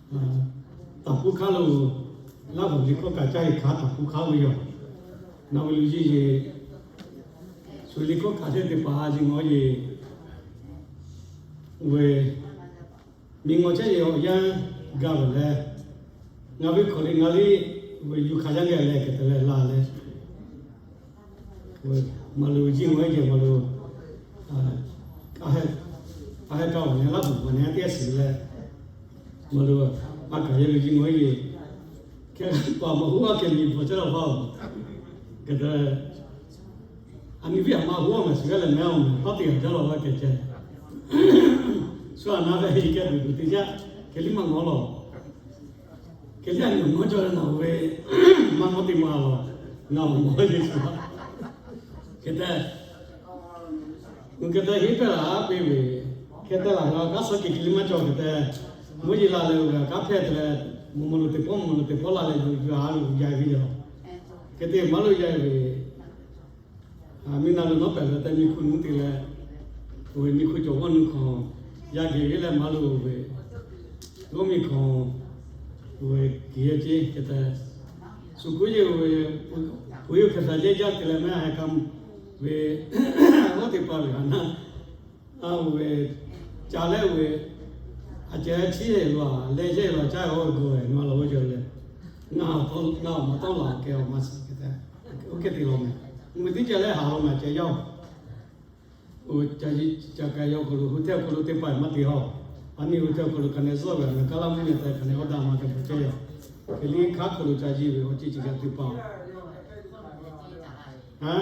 Taˍ puˇ hk'aˇ lo, Laˇ huˍ liꞈ hkawˇ kaꞈ caˇ e hk'aˇ taˍ puˇ hk'aˇ ve yoˬ. Nawˬ ve luˬ yiˇ yeˬ, shu liꞈ hkawˇ kaꞈ teˇ teˇ hpaˍ a yeˬ ngawˬ yeˬ, ve miˬ ngawˬ chehˇ yeˬ awˬ yanˇ gaˬ ve leh, ngaˬ ve hkawꞈ liꞈ ngaˬ liˇ ve yuˬ hk'aˬ yaˇ geh leh hk'e te leh la leh, maˬ loˬ jiˇ ngawˬ e jeˬ maˬ loˬ, a heh kaˇ awˬ neh Laˇ huˍ awˬ neh teˇ g'aˇ shiˍ leh, maˬ loˬ, a kaˍ yehˬ loˬ jiˇ ngawˬ e jeˬ, hk'e paˍ maˬ hoˉ a kehˬ miˬ bvuhꞈ chehˇ la vaˇ oˬ, hk'e te a nyi viˉ a ma hoˉ a ngaˬ shiˍ g'aˇ leh mehˉ awˬ mehˬ hpaˇ teˇ g'aˇ jaˇ la vaˇ kehˬ ceh. Shu a na ve kehˬ tuˬ tuˬ teˇ jaˇ, hk'e liˇ maˇ ngawˬ lawˬ. Hk'e liˇ a nyi awˬ mawˇ cawˬ leh ngaˬ ve maˇ mawˇ teˇ ma lawˬ, ngaˬ awˬ mawˇ Yeˍsuˆ a. Hk'e te, hk'e te heˉ pehˇ laˬ a piˇ ve, hk'e te laˬ la kanˉ suh kehˬ hk'e liˇ maˇ cawˬ hk'e te, mvuhˇ yeˬ la leh kanˉ hpehˇ te leh, mvuhˇ mvuhˇ lo teˇ pawˆ mvuhˇ mvuhˇ lo teˇ pawˆ la leh yuˬ yuˬ a loˬ yaˇ ve yoˬ. Hk'e te maˇ loˬ yaˇ ve, miˬ naˬ lo nawˉ pehˬ ve tehꞈ miˬ hkuˇ nuˉ te leh, oˬ ve miˬ hkuˇ cawˬ g'awˇ nuˇ hkawˇ yaˇ geh ve leh maˇ loˬ ve, g'awˇ miˬ hkawˇ oˬ ve kiˬ yehˬ ceˇ hk'e te, shu kuˉ yeˬ oˬ ve, oˬ yoˬ hk'e te jehˇ jaˇ te leh mehˉ a heh kaˇ ve, g'awˇ teˇ hpaˍ ve a naˆ, a oˬ ve, ca leh oˬ ve, a ceh chiˇ yeˬ lo a leh yehˇ lo caˇ g'awˇ ve g'awˇ ve maˇ la oˇ cawˬ leh, ngaˬ awˬ maˍ tawˆ la kehˬ awˬ maˍ shiˍ hk'e te, oˇ hk'e te law mehˬ. Mvuhˇ miˬ teˇ ceh leh haˍ lo maˬ ceh yaˇ oˬ, ca kaˬ yaw hk'aw lo hotel hk'aw lo teˇ hpaˍ maˇ te haw. A nyi hotel hk'aw lo hk'aˬ neh zuhˆ ve a na kaˇ laˇ mvuhˇ miˬ tehꞈ hk'aˬ neh awˇ daꞈ ma kehˬ bvuhꞈ ceh yaˇ. Hk'e liˇ hk'aˉ hk'aw lo ca jiˇ ve awˬ ceuˬ chi kaꞈ teˇ hpaˍ a,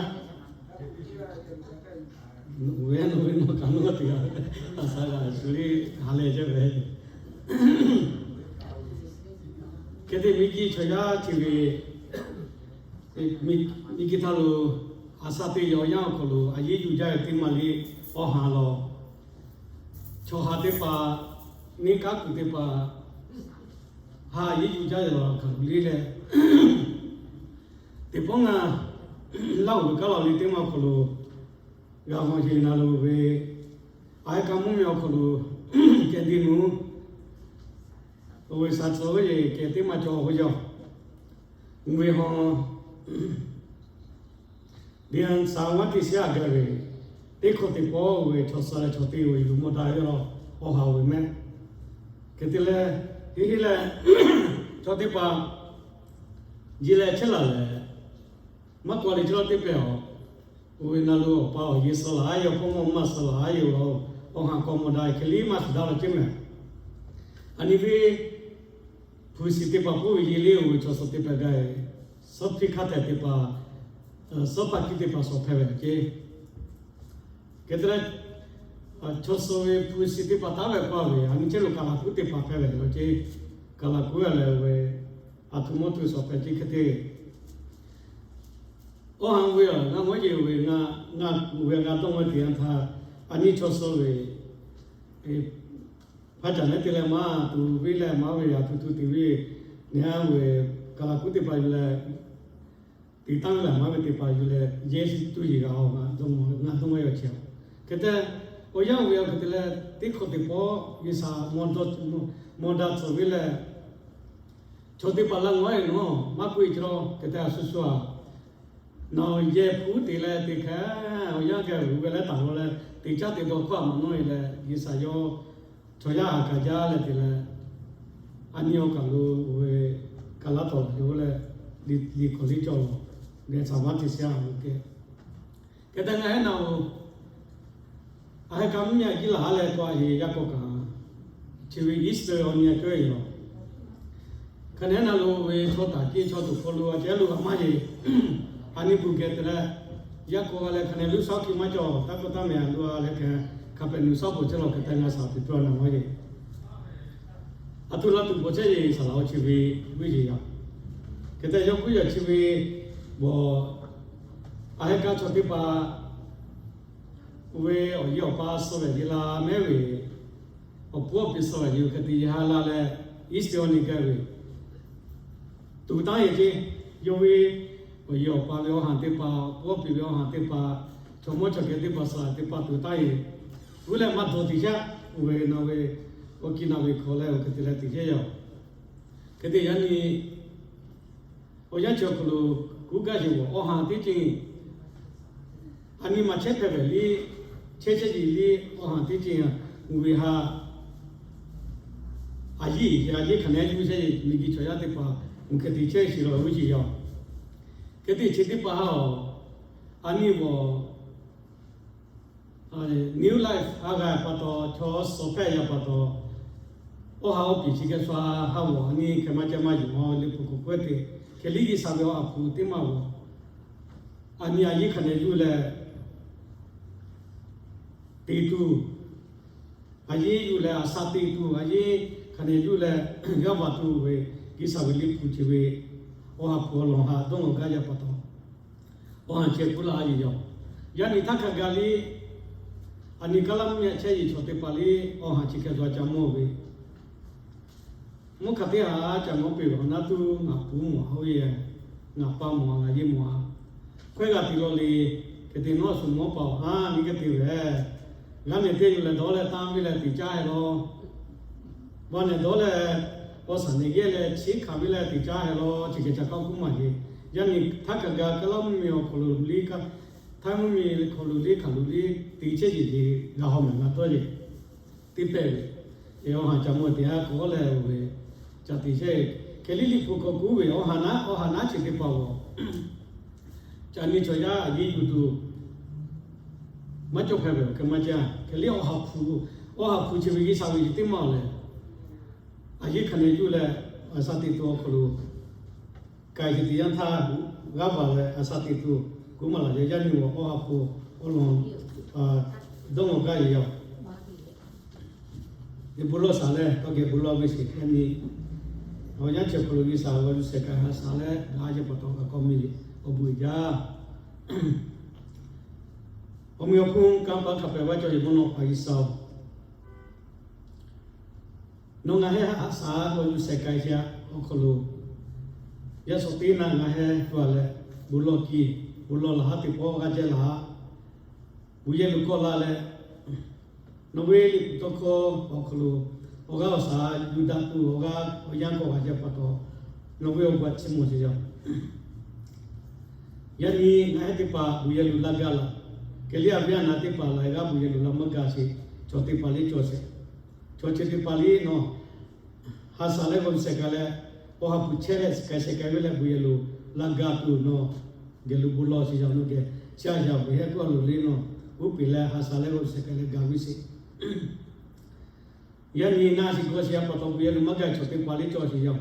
ve a nawˬ ve nawˬ kaꞈ nawˇ teˇ g'aˇ a shaˍ g'a shu liˇ ha lehˬ ceh ve. Hk'e te miˬ guiˬ chaw yaˇ chi ve, miˬ guiˬ htaˇ lo, a sha teˇ yaw awˬ yanˇ awˬ hk'aw lo a yeˉ yuˬ jaˇ ve teˇ maˬ liˇ awˬ ha lawˬ, chaw ha teˇ hpaˍ, neˇ kaˉ kuiˬ teˇ hpaˍ, ha yeˉ yuˬ jaˇ ve lawˬ hk'aˬ lo liˇ leh, teˇ pawˆ ngaˬ Laˇ huˍ kaˉ lawˬ liˇ teˇ maˬ awˬ hk'aw lo g'a g'awˬ yeˬ na lo ve, a heh kaˇ mvuhˇ miˬ awˬ hk'aw lo kehˬ te nuˬ oˬ ve shaˍ tcuh ve kehˬ teˇ maˬ cawˬ ve yoˬ. Oˇ ve ha, Liꞈ shaˍ vaˇ teˇ shiˉ a gaˬ ve, teˇ hkawꞈ teˇ pawˆ oˇ ve chaw suh leh chaw te oˬ yuˬ mawˇ daꞈ ve lawˬ, awˬ ha oˬ ve mehˆ. Hk'e te leh, heˆ heˆ leh, chaw teˇ hpaˍ ji leh chehˇ laˬ leh, maˇ k'aw leh chaw teˇ hpehꞈ awˬ, oˇ ve na lo awˬ pa awˬ yeˬ suh laˬ a yoˬ, hpawˇ mawˇ maˇ suh laˬ a yoˬ, awˬ ha k'aw mawˇ daꞈ hk'e liˇ maˇ shiˍ daꞈ la ceˇ mehˬ. A nyi ve hpu shiˍ teˇ hpaˍ k'oˆ ve yeˬ liˇ oˬ ve chaw suh teˇ hpehꞈ gaˇ ve, suhˉ hpiˇ hk'aˇ tehꞈ teˇ hpaˍ, suhˉ hpaˇ hkiˇ teˇ hpaˍ suh hpehꞈ ve ceˇ. Hk'e te leh, chaw suh ve hpu shiˍ teˇ hpaˍ taˉ ve paˇ ve a nyi chehˇ lo kaˍ laˬ kuˉ teˇ hpaˍ hpehꞈ ve yoˬ ceˇ. Kaˍ laˬ kuˉ a leh oˇ ve, a htoꞈ mawˇ htoꞈ suh hpehꞈ ceˇ hk'e te Awˬ ha ve a, ngaˬ mawˇ yeˬ ve, ngaˬ kuˬ ve g'a dawˇ ve teˇ yanˇ htaˇ, a nyi chaw suh ve, hpaˇ caˬ neˉ te leh maˇ tuˬ ve leh maˇ ve a tuˬ tuˬ te ve, neˇ a ve, kaˍ laˬ kuˉ teˇ hpaˍ yuˬ leh, teˇ tanˇ ve lehˬ maˇ ve teˇ hpaˍ yuˬ leh, yehˇ tuˬ yeˬ g'a a, ngaˬ dawˇ ve yoˬ ceˇ. Hk'e te, awˬ yanˇ ve a hk'e te leh, teˇ hkawꞈ teˇ pawˆ G'uiˬsha mawˇ daꞈ tcuhˍ ve leh, chaw teˇ hpaˍ laˇ ngawˉ e nawˉ maˇ k'oˆ e cawˬ hk'e te a shu shu a, nawˬ yehˬ hpu te leh teˇ hkeh awˬ yanˇ geh uˬ ve leh taˍ law leh, teˇ caˉ te dawˇ hkawˇ a maˇ nawˉ e leh, G'uiˬsha yawˇ chaw yaˇ a kaˍ jaˇ leh te leh, a nyi awˬ kaˬ lo oˇ ve kaˬ laˇ tawˍ laˬ yoˬ leh, liꞈ hkawꞈ liˇ cawˬ lawˬ, G'uiˬsha maˇ te shehˍ a ve kehˬ. Hk'e te ngaˬ heˆ naˬ oˬ, a heh ka mvuhˇ miˬ a jiˇ laˬ ha leh k'aw a heˍ yaˇ k'aw kaꞈ, chi ve Easter awˬ nyi a kehˉ e lawˬ. Hk'aˬ nehˉ na lo ve chaw taˍ kehˉ chaw tuˬ hk'aw lo a ceh lo a maˇ heˆ. A nyi bvuhꞈ geh te leh, yaˇ k'aw g'a leh hk'aˬ nehˉ luˇ shaˉ hkiˇ maˇ cawˬ, taˇ k'oˆ taˇ mehˍ a lo a leh hk'e, hk'a pehꞈ nuˬ shaˉ bvuhꞈ chehˇ lawˬ hk'e te ngaˬ shaˍ teꞈ pawˆ naˬ maˇ heˆ. A htoꞈ la tuˬ bvuhꞈ chehˇ yeˬ saˍ laꞈ awˬ chi ve g'uˇ yeˬ yaꞈ. Hk'e te yawˇ g'uˇ yaꞈ chi ve bvuhꞈ, a heh ka chaw teˇ hpaˍ oˇ ve awˬ yehˬ awˬ pa suh ve yeˬ la mehˉ ve, awˬ puˉ awˬ pi suh ve yeˬ hk'e te yeˬ ha la leh, Easter awˬ nyi kehˉ ve tuˬ taˇ yeˬ ceˇ. Yawˇ ve awˬ yehˬ awˬ pa ve awˬ hanˬ teˇ hpaˍ, awˬ puˉ awˬ pi ve awˬ hanˬ teˇ hpaˍ, chaw mawˇ chaw kehˬ teˇ hpaˍ suh teˇ hpaˍ tuˬ taˇ yeˬ. Uˉ leh maˇ dawˬ teˇ shaˆ, oˇ ve na ve, awˬ kiˇ na ve hkawꞈ leh oˇ hk'e te leh teˇ yeˬ yaꞈ. Hk'e te yaꞈ nyi, awˬ yanˇ chi awˬ hk'aw lo kuˉ gaˇ yeˬ g'awˬ awˬ haˍ teˇ ceuˬ, a nyi ma chehˇ hpehꞈ ve liˇ, chehˇ chehˇ yeˬ liˇ awˬ haˍ teˇ ceuˬ, uˬ ve ha, a yiˇ a yeˇ hk'aˬ nehˬ yuˬ chehˇ yeˬ miˬguiˬ chaw yaˇ teˇ hpaˍ, uˬ hk'e te chehˇ shiˍ la ve uˉ yeˬ yaˇ. Hk'e te chi teˇ hpaˍ ha awˬ, a nyi g'awˬ New life ha g'a pa taw, chaw suh hpehˇ yaˇ pa taw, awˬ ha awˬ piˍ chi geh sha ha g'awˬ a nyi hk'e maˇ ca maˇ yuˬ a liꞈ hpu k'oˍ k'oˆ te, hk'e liˇ G'uiˬsha ve awˬ ha hpu teˇ maˇ g'awˬ, a nyi a yeˇ hk'aˬ nehˬ yuˬ leh te tuˬ, a yeˇ yuˬ leh a sha te tuˬ, a yeˇ hk'aˬ nehˬ yuˬ leh g'aˇ va tuˬ ve G'uiˬsha ve liꞈ hpu chi ve awˬ ha hpu awˬ lawn ha dawˇ g'a gaˇ yaˇ pa taw, awˬ ha ceh kuˉ laˇ yeˬ yaˇ. Yaˇ nyi htaˇ hk'a gaˬ liˇ, a nyi kaˉ laˇ mvuhˇ miˬ chehˇ yeˬ chaw teˇ hpaˍ liˇ awˬ ha chi hk'e zuhꞈ ca mawˇ ve, mvuhˇ hk'aˬ teˇ ha ca mawˇ peˬ ve awˬ naˉ tuˬ ngaˬ puˉ mawˬ a, oˇ yehˬ ngaˬ pa mawˬ a, ngaˬ yeˇ mawˬ a, hkawehˇ g'a te law le. Hk'e te nawˉ shu mawˇ paˍ awˬ ha nyi hk'e te ve, g'aˇ nehˬ teˇ yuˬ leh dawˇ leh tanˇ ve leh teꞈ caˉ heh law, vaˇ nehˬ dawˇ leh awˬ shaˍ nehˬ gehˇ leh chiˉ hkanˍ ve leh teꞈ caˉ heh law, chi hk'e ca k'aˇ kuˉ maˇ heˆ. Yaˇ nyi htaˇ hk'a gaˬ kaˉ laˇ mvuhˇ miˬ awˬ hk'aw lo liˇ, htaˇ mvuhˇ miˬ hk'aw lo liˇ hkanˍ lo liˇ te chehˇ yeˬ le, g'a haw mehˍ g'a tawˇ yeˬ teˇ pehˇ ve, awˬ ha ca mawˇ teꞈ a k'awꞈ leh oˇ ve ca te chehˇ. Hk'e liˇ liꞈ hpu k'awꞈ kuˉ ve awˬ ha naˉ, awˬ ha naˉ chi teˇ hpaˍ g'awˬ ca nyi chaw yaˇ a yeˇ yuˬ tuˬ maˇ cawˬ hpehꞈ ve awˬ hk'e maˇ caˇ. Hk'e liˇ awˬ ha hpu, awˬ ha hpu chi ve G'uiˬsha ve chi teˇ maˇ awˬ lehˬ, a yeˇ hk'aˬ nehˬ yuˬ leh a sha te tuˬ awˬ hk'aw lo k'ai ce teꞈ yanˇ htaˇ g'aˇ va leh a sha te tuˬ kuˉ maˇ laˬ yaˇ. Yaˇ nyi awˬ awˬ ha hpu awˬ lawn dawˇ g'a gaˇ yeˬ yaˇ. Bon lawˇ shaˍ leh tawˇ geh bon lawˇ ve sheˍ hk'e nyi, awˬ yanˇ chi awˬ hk'aw lo G'uiˬsha g'aw yuˬ shehˍ k'ai ha shaˍ leh g'a yaˇ pa taw g'a k'awꞈ miˬ awˬ bon uiˍ jaˇ. Awˬ mvuhˇ awˬ hponˇ kanˇ paˆ hk'a pehꞈ vaˇ cawˬ yeˬ mvuhˇ naw hpaˍ G'uiˬsha-oˬ, nawˬ ngaˬ heh haꞈ shaˍ g'aw yuˬ shehˍ k'ai ce awˬ hk'aw lo, yaˇ suhˍ teˇ naˆ ngaˬ heh tuˬ a leh, bon lawˇ kiˇ, bon lawˇ laˬ haˉ teˇ pawˆ g'aˇ jehˇ laˬ haˉ, bon yehˬ lo kawˆ la leh, nawˬ ve liꞈ hpu tawˇ hkawˇ awˬ hk'aw lo awˬ g'aˇ awˬ shaˍ yuˬ daꞈ tuˬ awˬ g'aˇ awˬ yanˇ kawˆ g'a jehˇ pa taw, nawˬ ve awˬ bon a chi mawˬ ce yaˇ. Yaˇ nyi ngaˬ heh teˇ hpaˍ bon yehˬ lo laˇ gaˇ laˬ. Hk'e liˇ a viˉ a naˍ teˇ hpaˍ laiˬ g'aˇ bon yehˬ lo laˇ maˇ gaˇ sheˍ, chaw teˇ hpaˍ liˇ cawˬ sheˍ. Chaw chi teˇ hpaˍ liˇ nawˬ ha shaˍ leh g'aw yuˬ shehˍ k'ai leh, awˬ ha hpu chehˇ leh shehˍ k'ai shehˍ k'ai ve leh bon yehˬ lo laˇ gaˇ tuˬ nawˬ geh lo bon lawˇ sheˍ yaˇ. Nawˬ geh chi a yaˇ ve heh k'oˆ a loˬ le nawˬ, uˉ peˍ leh ha shaˍ leh g'aw yuˬ shehˍ k'ai leh gaˬ ve sheˍ. Yaˇ nyi na sheˍ g'aw sheˍ a pa taw bon yehˬ lo maˇ gaˇ chaw teˇ hpaˍ liˇ cawˬ sheˍ yaˇ.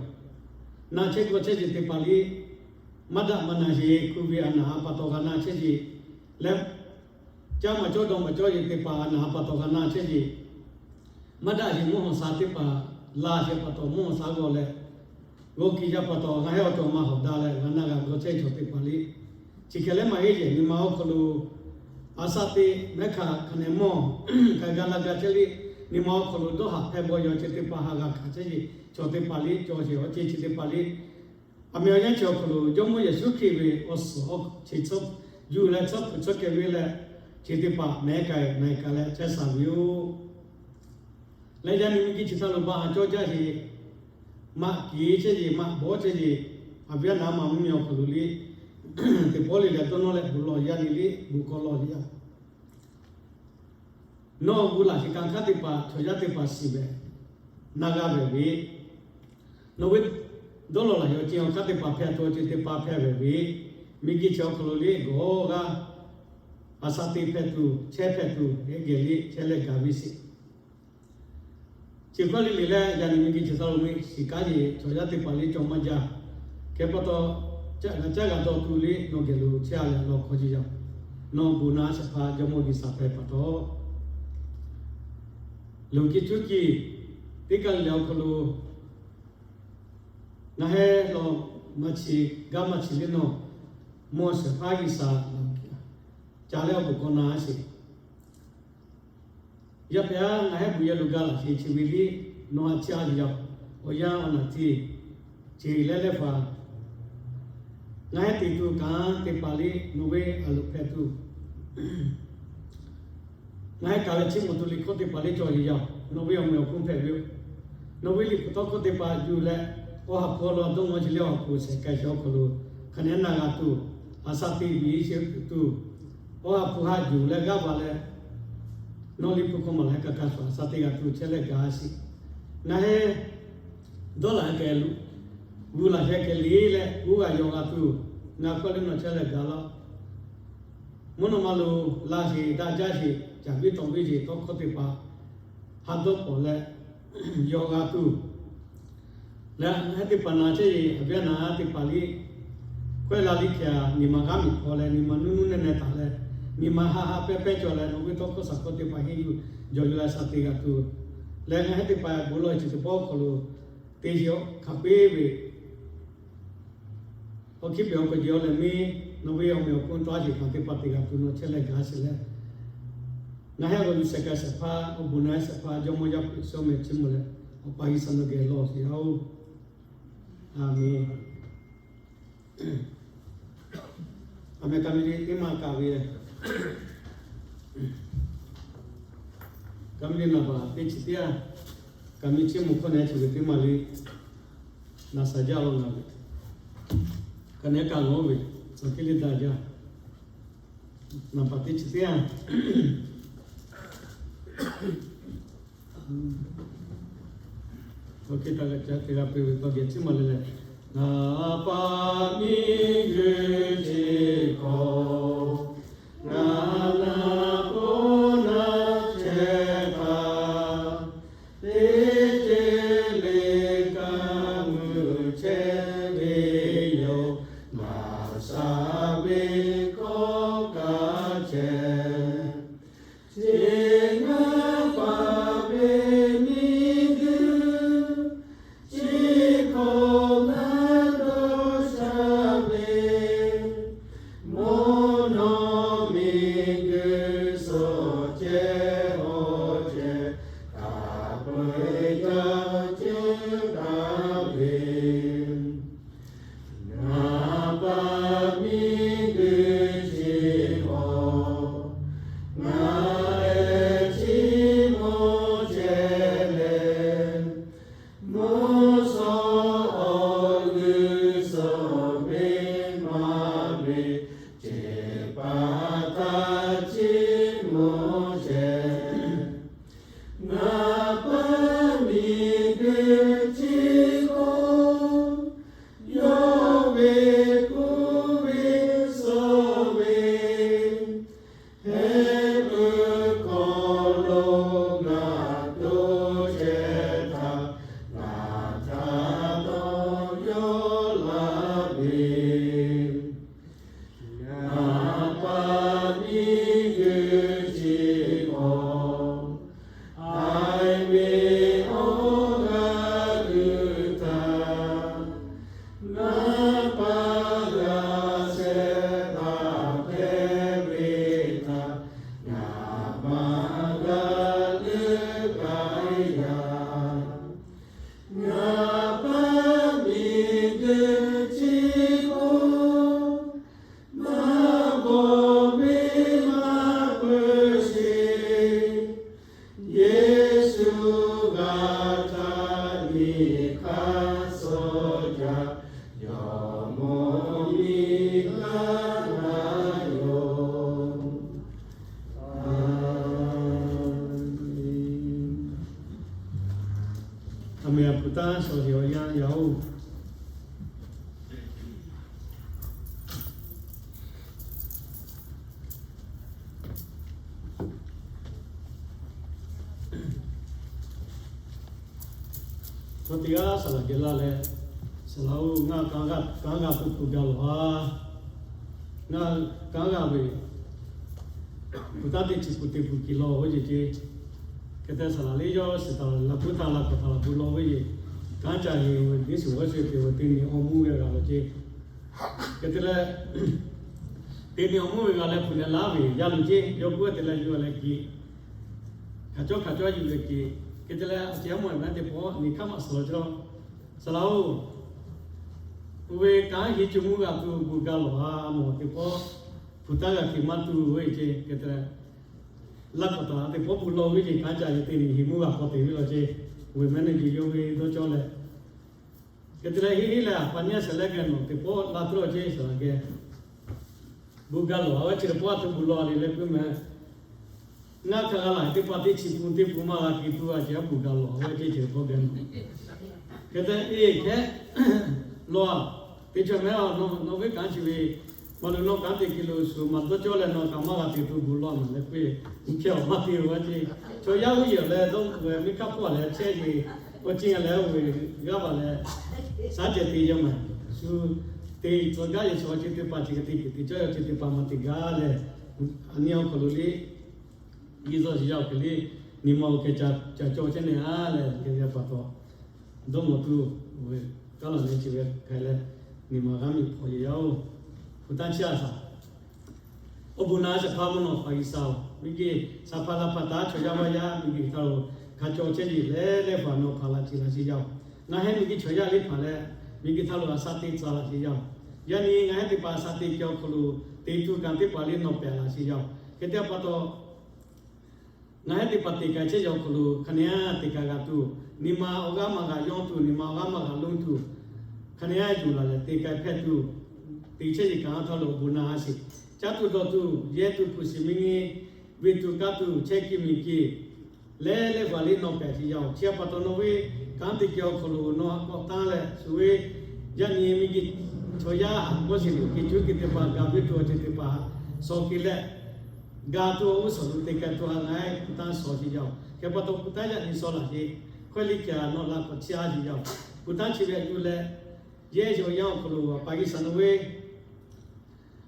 Na chehˇ g'aw chehˇ sheˍ teˇ hpaˍ liˇ maˇ daꞈ maˇ na sheˍ, hku ve a naˍ a pa taw g'a na chehˇ sheˍ leh, caˇ maˍ cawˇ dawˇ maˍ cawˇ yeˬ teˇ hpaˍ a naˍ a pa taw g'a na chehˇ sheˍ. Maˇ daꞈ sheˍ mvuhˇ hawˬ sha teˇ hpaˍ la sheˍ pa taw mvuhˇ hawˬ sha g'aw leh, g'aw kiˬ yaˇ pa taw g'a heh awˬ cawˬ maˇ hawꞈ daꞈ leh g'a na g'a g'aw chehˇ chaw teˇ hpaˍ liˇ, chi hk'e leh maˇ heˆ yehˬ nyi ma awˬ hk'aw lo a shaˍ teˇ mehˉ hkanˍ hkanˍ nehˬ mawˇ k'ai gaˇ laˇ gaˇ chehˇ liˇ, nyi ma awˬ hk'aw lo dawˇ haꞈ hpehˇ bawˇ yaw chehˇ teˇ hpaˍ ha g'a hkanˍ chehˇ sheˍ, chaw teˇ hpaˍ liˇ cawˬ sheˍ. Awˬ ceuˬ chi teˇ hpaˍ liˇ, a meh awˬ yanˇ chi awˬ hk'aw lo Jawˇmawˇ Yeˍsuˆ Hkriꞈ ve awˬ suhˍ awˬ chi yuˬ leh tcuhˉ kuiˬ tcuhˉ keh ve leh, chi teˇ hpaˍ mehˉ k'ai na k'ai leh chehˇ sha ve yoˬ. Leh yaˇ nyi miˬguiˬ chi htaˇ lo baˆ ha cawˇ jaˇ sheˍ, maꞈ keˍ chehˇ sheˍ, maꞈ bawˇ chehˇ sheˍ, a viˉ a naˍ ma mvuhˇ miˬ awˬ hk'aw lo liˇ teˇ pawˆ le leh dawˇ nawˇ leh bon lawˇ yaˇ nyi liˇ bon kawˆ lawˇ yaˇ. Nawˬ gu laˬ sheˍ kanˉ hk'aˇ teˇ hpaˍ chaw yaˇ teˇ hpaˍ shiˍ ve, na g'a ve ve, nawˬ ve dawˇ lawˬ laˬ sheˍ awˬ ceuˬ awˬ hk'aˇ teˇ hpaˍ hpehꞈ tuˬ awˬ ceuˬ teˇ hpaˍ hpehꞈ ve ve, miˬguiˬ chi awˬ hk'aw lo liˇ g'awˬ g'aˇ a shaˍ teꞈ hpehꞈ tuˬ chehˇ hpehꞈ tuˬ heh geh liˇ chehˇ leh gaˬ ve sheˍ. Chi hk'aˇ liˇ liꞈ leh yaˇ nyi miˬguiˬ chi htaˇ lo miˬ shiˍ kanˉ yeˬ chaw yaˇ teˇ hpaˍ liˇ cawˬ maˇ jaˇ. Hk'e pa taw, caˇ g'a caˇ g'a dawˇ tuˬ liˇ nawˬ geh lo chehˇ a leh lawˬ hk'aw ce yaˇ. Nawˬ bon na shehˍ hpaˇ Jawˇmawˇ G'uiˬsha hpehꞈ pa taw, luˬ kiˇ cuˉ kiˇ teˇ kaˇ leh awˬ hk'aw lo ngaˬ heh lawˬ maˇ chi gaˇ maˇ chi liˇ nawˬ, mawˇ shehˍ hpaˇ G'uiˬsha lawˬ kiˇ a ca leh awˬ bon kawˆ na sheˍ. Yaˇ pehꞈ aˉ ngaˬ heh bon yehˬ lo gaˇ laˬ sheˍ chi ve liˇ nawˬ a ca yaˇ, awˬ yanˇ awˬ naˬ tiˇ ce leh leh faˍ ngaˬ heh teꞈ tuˬ kanˉ teˇ hpaˍ liˇ nawˬ ve a loˍ hpehꞈ tuˬ, ngaˬ heh kaˬ leh chi mawˬ tuˬ liꞈ hkawˇ teˇ hpaˍ liˇ cawˬ sheˍ yaˇ. Nawˬ ve awˬ meh awˬ hponˇ hpehꞈ ve yoˬ. Nawˬ ve liꞈ hpu tawˇ hkawˇ teˇ hpaˍ yuˬ leh Awˬ ha hpu awˬ lawn dawˇ ngawˇ chi leh awˬ ha hpu shehˍ k'ai shehˍ awˬ hk'aw lo hk'aˬ nehˉ na g'a tuˬ, a sha te ve iˉ sheˆ tuˬ, awˬ ha hpu ha yuˬ leh g'aˇ va leh, nawˇ liˇ hpu hkawˇ maˬ leh kaꞈ kaꞈ shuˍ a sha te g'a tuˬ chehˇ leh gaˬ sheˍ. Ngaˬ hui dawˇ laꞈ kehˬ lo g'uˇ laˬ sheh kehˬ le leh g'uˇ g'a yaw g'a tuˬ, ngaˬ kawˇ leh nawˬ chehˇ leh gaˬ laˇ. Mvuhˇ naw ma lo laˇ sheˍ, daꞈ jaˇ sheˍ, caˍ viˉ tawˍ viˉ sheˍ, tawˇ hkawˇ teˇ hpaˍ ha dawˇ pawˍ leh yaw g'a tuˬ leh, ngaˬ hui teˇ hpaˍ na chehˇ ve awˬ viˉ awˬ nyi teˇ hpaˍ liˇ kawehˇ la liˇ hkeh a, nyi ma g'aˇ miˬ hk'aw leh nyi ma nuˇ nuˇ nehˇ nehˇ taˍ leh, nyi ma ha ha pehˇ pehˇ cawˬ leh, nawˬ ve tawˇ hkawˇ shaˍ hkawˇ teˇ hpaˍ henˇ yuˬ jawˬ yuˬ leh sha te g'a tuˬ leh, ngaˬ hui teˇ hpaˍ bon lawˬ chi teˇ pawˆ awˬ hk'aw lo te sheˍ hk'a peˇ ve awˬ hkiˉ pehˍ awˬ hk'aw jeˬ awˬ lehˬ miˇ, nawˬ ve awˬ meh awˬ hponˇ taˇ sheˍ hk'aˬ teˇ hpaˍ te g'a tuˬ nawˬ chehˇ leh gaˬ sheˍ leh, ngaˬ hui awˬ g'uˇ suhˍ k'ai shehˍ hpaˇ, awˬ bon na shehˍ hpaˇ, Jawˇmawˇ Yaˇ hpu Iˉsaˍreˍlaˆ meh chiˇ mvuh leh, Awˬ pa G'uiˬsha nawˬ geh lawˬ sheˍ yaˇ oˬ. A menˬ. A menˬ. Ka mi le teˇ maˇ kaꞈ ve, ka mi le naˍ baˬ teˇ chi teˇ yanˇ, ka mi chiˇ mvuh hkawˇ nehˬ chi ve teˇ maˇ le, naˍ saˍ jaˇ lo ngaˬ ve, ka nehˬ kaꞈ ngaˬ oˇ ve, saˍ hkiˇ le daꞈ jaˇ. Naˍ baˬ teˇ chi teˇ yanˇ, awˬ hkiˇ taˇ g'a ca te g'a peuˬ ve tawˇ geh chiˇ maˬ le leh, Ngaˬ pa miˇ guiˬ chi hk'aw, ngaˬ naˍ k'o naˉ chehˇ htaˇ, teˇ ceuˬ le kaꞈ mui chehˇ ve yoˬ. Naˍ saˍ ve hkawˇ kaꞈ chehˇ, chi ngaˬ pa ve miˇ guiˬ chi hk'aw naˉ dawˇ sha ve, mvuhˇ naw miˬ guiˬ suhˍ cehˇ awˬ cehˬ, hk'a peu-eˬ ca ceuˬ daꞈ ve. Ngaˬ pa miˇ guiˬ chi hk'aw, ngaˬ lehˬ chiˇ mvuh chehˇ leh, mvuhˇ shawˉ awˬ g'uˇ suhˍ venˇ maˇ ve, cehˬ pa htaꞈ chiˇ mvuh chehˇ. Ngaˬ pa miˇ guiˬ chi hk'aw, yawˇ ve kuˇ ve suh ve, heh puiˉ hk'aw lo ngaˬ toˇ chehˇ htaˇ, ngaˬ htaꞈ dawˇ yawˇ laˇ ve, Ngaˬ pa miˇ guiˬ chi hk'aw, haiˬ ve awˬ g'aˇ g'uiˬ htaꞈ ngaˬ pa g'a shehˍ hpaˇ hpehꞈ ve htaꞈ ngaˬ maˇ g'a leuˆ k'ai yaꞈ. Ngaˬ pa miˇ guiˬ chi hk'aw, maˇ bawˬ ve maˇ peuˬ sheˍ. Yeˍsuˆ g'a htaˇ nyi hk'aˇ suh jaˇ, jawˇmawˇ miˇ g'aˇ g'a yoˬ. A menˬ. A hpu taˇ shawˍ sheˍ awˬ yanˇ yaˇ oˬ. Chaw teˇ g'aˇ saˍ laꞈ geh laˇ leh, Saˍ laꞈ oˬ, ngaˬ kanˉ g'a tuˬ kuˬ gaˬ lawˬ a. Ngaˬ kanˉ g'a ve, kuˬ taˇ teˇ chi kuˬ te kuˬ kiˬ lawˬ ve ceˇ ceˇ. Hk'e te saˍ laꞈ liˇ yawˇ shiˍ taˍ laꞈ puiˉ htaˇ laꞈ k'awꞈ htaˍ laꞈ bu lawˬ ve ceˇ. Kanˉ ca heˍ ve teˇ shiˍ g'awˇ shiˍ te ve teˇ nyi awˬ mvuhˇ ve g'a lawˬ ceˇ. Hk'e te leh, teˇ nyi awˬ mvuhˇ ve g'a leh kuˬ leh laˇ ve yaˇ lo ceˇ. Yawˇ k'oˆ ve te leh yuˬ leh kiˬ, hkaˍ cawˇ hkaˍ cawˇ yuˬ leh kiˬ. Hk'e te leh a ceh aˉ mawˬ ve teˇ pawˆ nyi hk'aˇ maꞈ suhˍ lawˬ ceˇ. Saˍ laꞈ oˬ, oˇ ve kanˉ hiˇ cuˇ mvuhˇ g'a tuˬ kuˬ gaˬ lawˬ a mawˬ teˇ pawˆ, hpu taˇ g'a hkiˬ maˇ tu ve ceˇ. Hk'e te leh, laˇ k'awꞈ taˍ teˇ pawˆ bu lawˬ ve ceˇ. Kanˉ ca ve teˇ nyi hiˇ mvuhˇ g'a k'awꞈ te ve lawˬ ceˇ. Ve mehˉ neˇ yuˬ yawˇ ve dawˇ cawˇ leh, Hk'e te leh henˇ henˇ leh, a pa nyi a shehˍ leh geh nawˬ teˇ pawˆ la tuˬ lawˬ ceˇ, shehˍ leh geh bon ga lawˬ a ve chi teˇ pawˆ a htoꞈ bon lawˬ a le leh k'oˆ meh. Ngaˬ hk'aˬ g'a laˬ teˇ pa teˇ chi pun teˇ pun maˇ g'a keu tuˬ a ceh, a bon ga lawˬ a ve ceˇ, chi teˇ pawˆ geh nawˬ hk'e te e hkehˉ lawˬ a. Teˇ cawˬ meh a, nawˬ ve kanˉ chi ve maˇ loꞈ nawˬ kanˉ te keu lo shu maˇ dawˇ cawˇ leh nawˬ kaꞈ maˇ g'a te tuˬ bon lawˬ a le k'oˆ ve, hkehˉ awˬ maˇ te ve a ceˇ. Chaw yaˇ uˉ yeˬ leh dawˇ ve miˇ hkaˇ hpawˇ leh chehˇ ve awˬ ceuˬ leh oˇ ve g'aˇ baˬ leh shaˉ ceh te yaˇ maˬ shu te tcuh gaˇ ve chaw ceuˬ teˇ hpaˍ chi hk'e te cawˇ ve awˬ ceuˬ teˇ hpaˍ maˇ te gaˇ leh, a nyi awˬ hk'aw lo le Yeˍsuˆ yaˇ awˬ hk'e le, nyi ma awˬ hk'e ca cawˬ chehˇ ne a leh, hk'e te pa taw, dawˇ mawˬ tuˬ ve kaˉ laˬ leh chi ve hk'e leh, nyi ma g'aˇ miˬ hpawˇ yeˬ yaˇ oˬ, hpu tanˇ chiˇ a shaˍ. Awˬ bon naꞈ shehˍ hpaˇ mvuhˇ naw Hpaˍriˍsehˇ oˬ, miˬguiˬ shaˍ hpaˇ laˇ hpaˇ taˉ chaw yaˇ vaˇ yaˇ miˬguiˬ htaˇ lo hk'a cawˬ chehˇ yeˬ leh leh hpaˍ nawˬ hpaˍ laꞈ ce laꞈ sheˍ yaˇ oˬ. Ngaˬ hui miˬguiˬ chaw yaˇ le hpaˍ leh, miˬguiˬ htaˇ lo a shaꞈ teꞈ tcuh laꞈ sheˍ yaˇ oˬ. Yaꞈ nyi ngaˬ hui teˇ hpaˍ a shaꞈ teꞈ kehˬ awˬ hk'aw lo te tuˬ kanˉ teˇ hpaˍ le nawˬ pehˬ laꞈ sheˍ yaˇ oˬ. Hk'e te pa taw, ngaˬ hui teˇ hpaˍ te k'ai chehˇ yaˇ awˬ hk'aw lo hk'aˬ nehˬ a te k'ai g'a tuˬ, nyi ma awˬ g'aˇ maˇ g'a yawˇ tuˬ, nyi ma awˬ g'aˇ maˇ g'a lonˉ tuˬ, hk'aˬ nehˬ a yuˬ laˬ leh te k'ai hpehꞈ tuˬ, te chehˇ yeˬ kaꞈ a htaˇ lo awˬ bon naꞈ a sheˍ. Caˇ tuˬ dawˬ tuˬ yehˇ tuˬ hpu shiˍ miˇ nyi, ve tuˬ kaˇ tuˬ chehˇ kiˇ miˬ kiˇ leh leh hpaˍ le nawˬ pehˬ sheˍ yaˇ oˬ. Chi pa taw nawˬ ve kanˉ teˇ kehˬ awˬ hk'aw lo nawˬ ha k'awꞈ tanˇ leh shu ve yaꞈ nyi miˬguiˬ chaw yaˇ ha k'awꞈ sheˍ lo keu cuˇ keu teˇ hpaˍ gaˬ ve tuˬ awˬ ceuˬ teˇ hpaˍ shaw keu leh, ga tuˬ awˬ g'uˇ suhˍ lo te k'ai tuˬ ha ngaˬ hui hpu tanˇ shaw sheˍ yaˇ oˬ. Hk'e pa taw hpu tanˇ yaꞈ nyi shaw laꞈ sheˍ. Hkawehˇ liˇ kaꞈ nawˬ laꞈ k'awꞈ chiˇ a sheˍ yaˇ oˬ. Hpu tanˇ chi ve a yuˬ leh, yehˇ yaw yaˇ awˬ hk'aw lo a pa G'uiˬsha nawˬ ve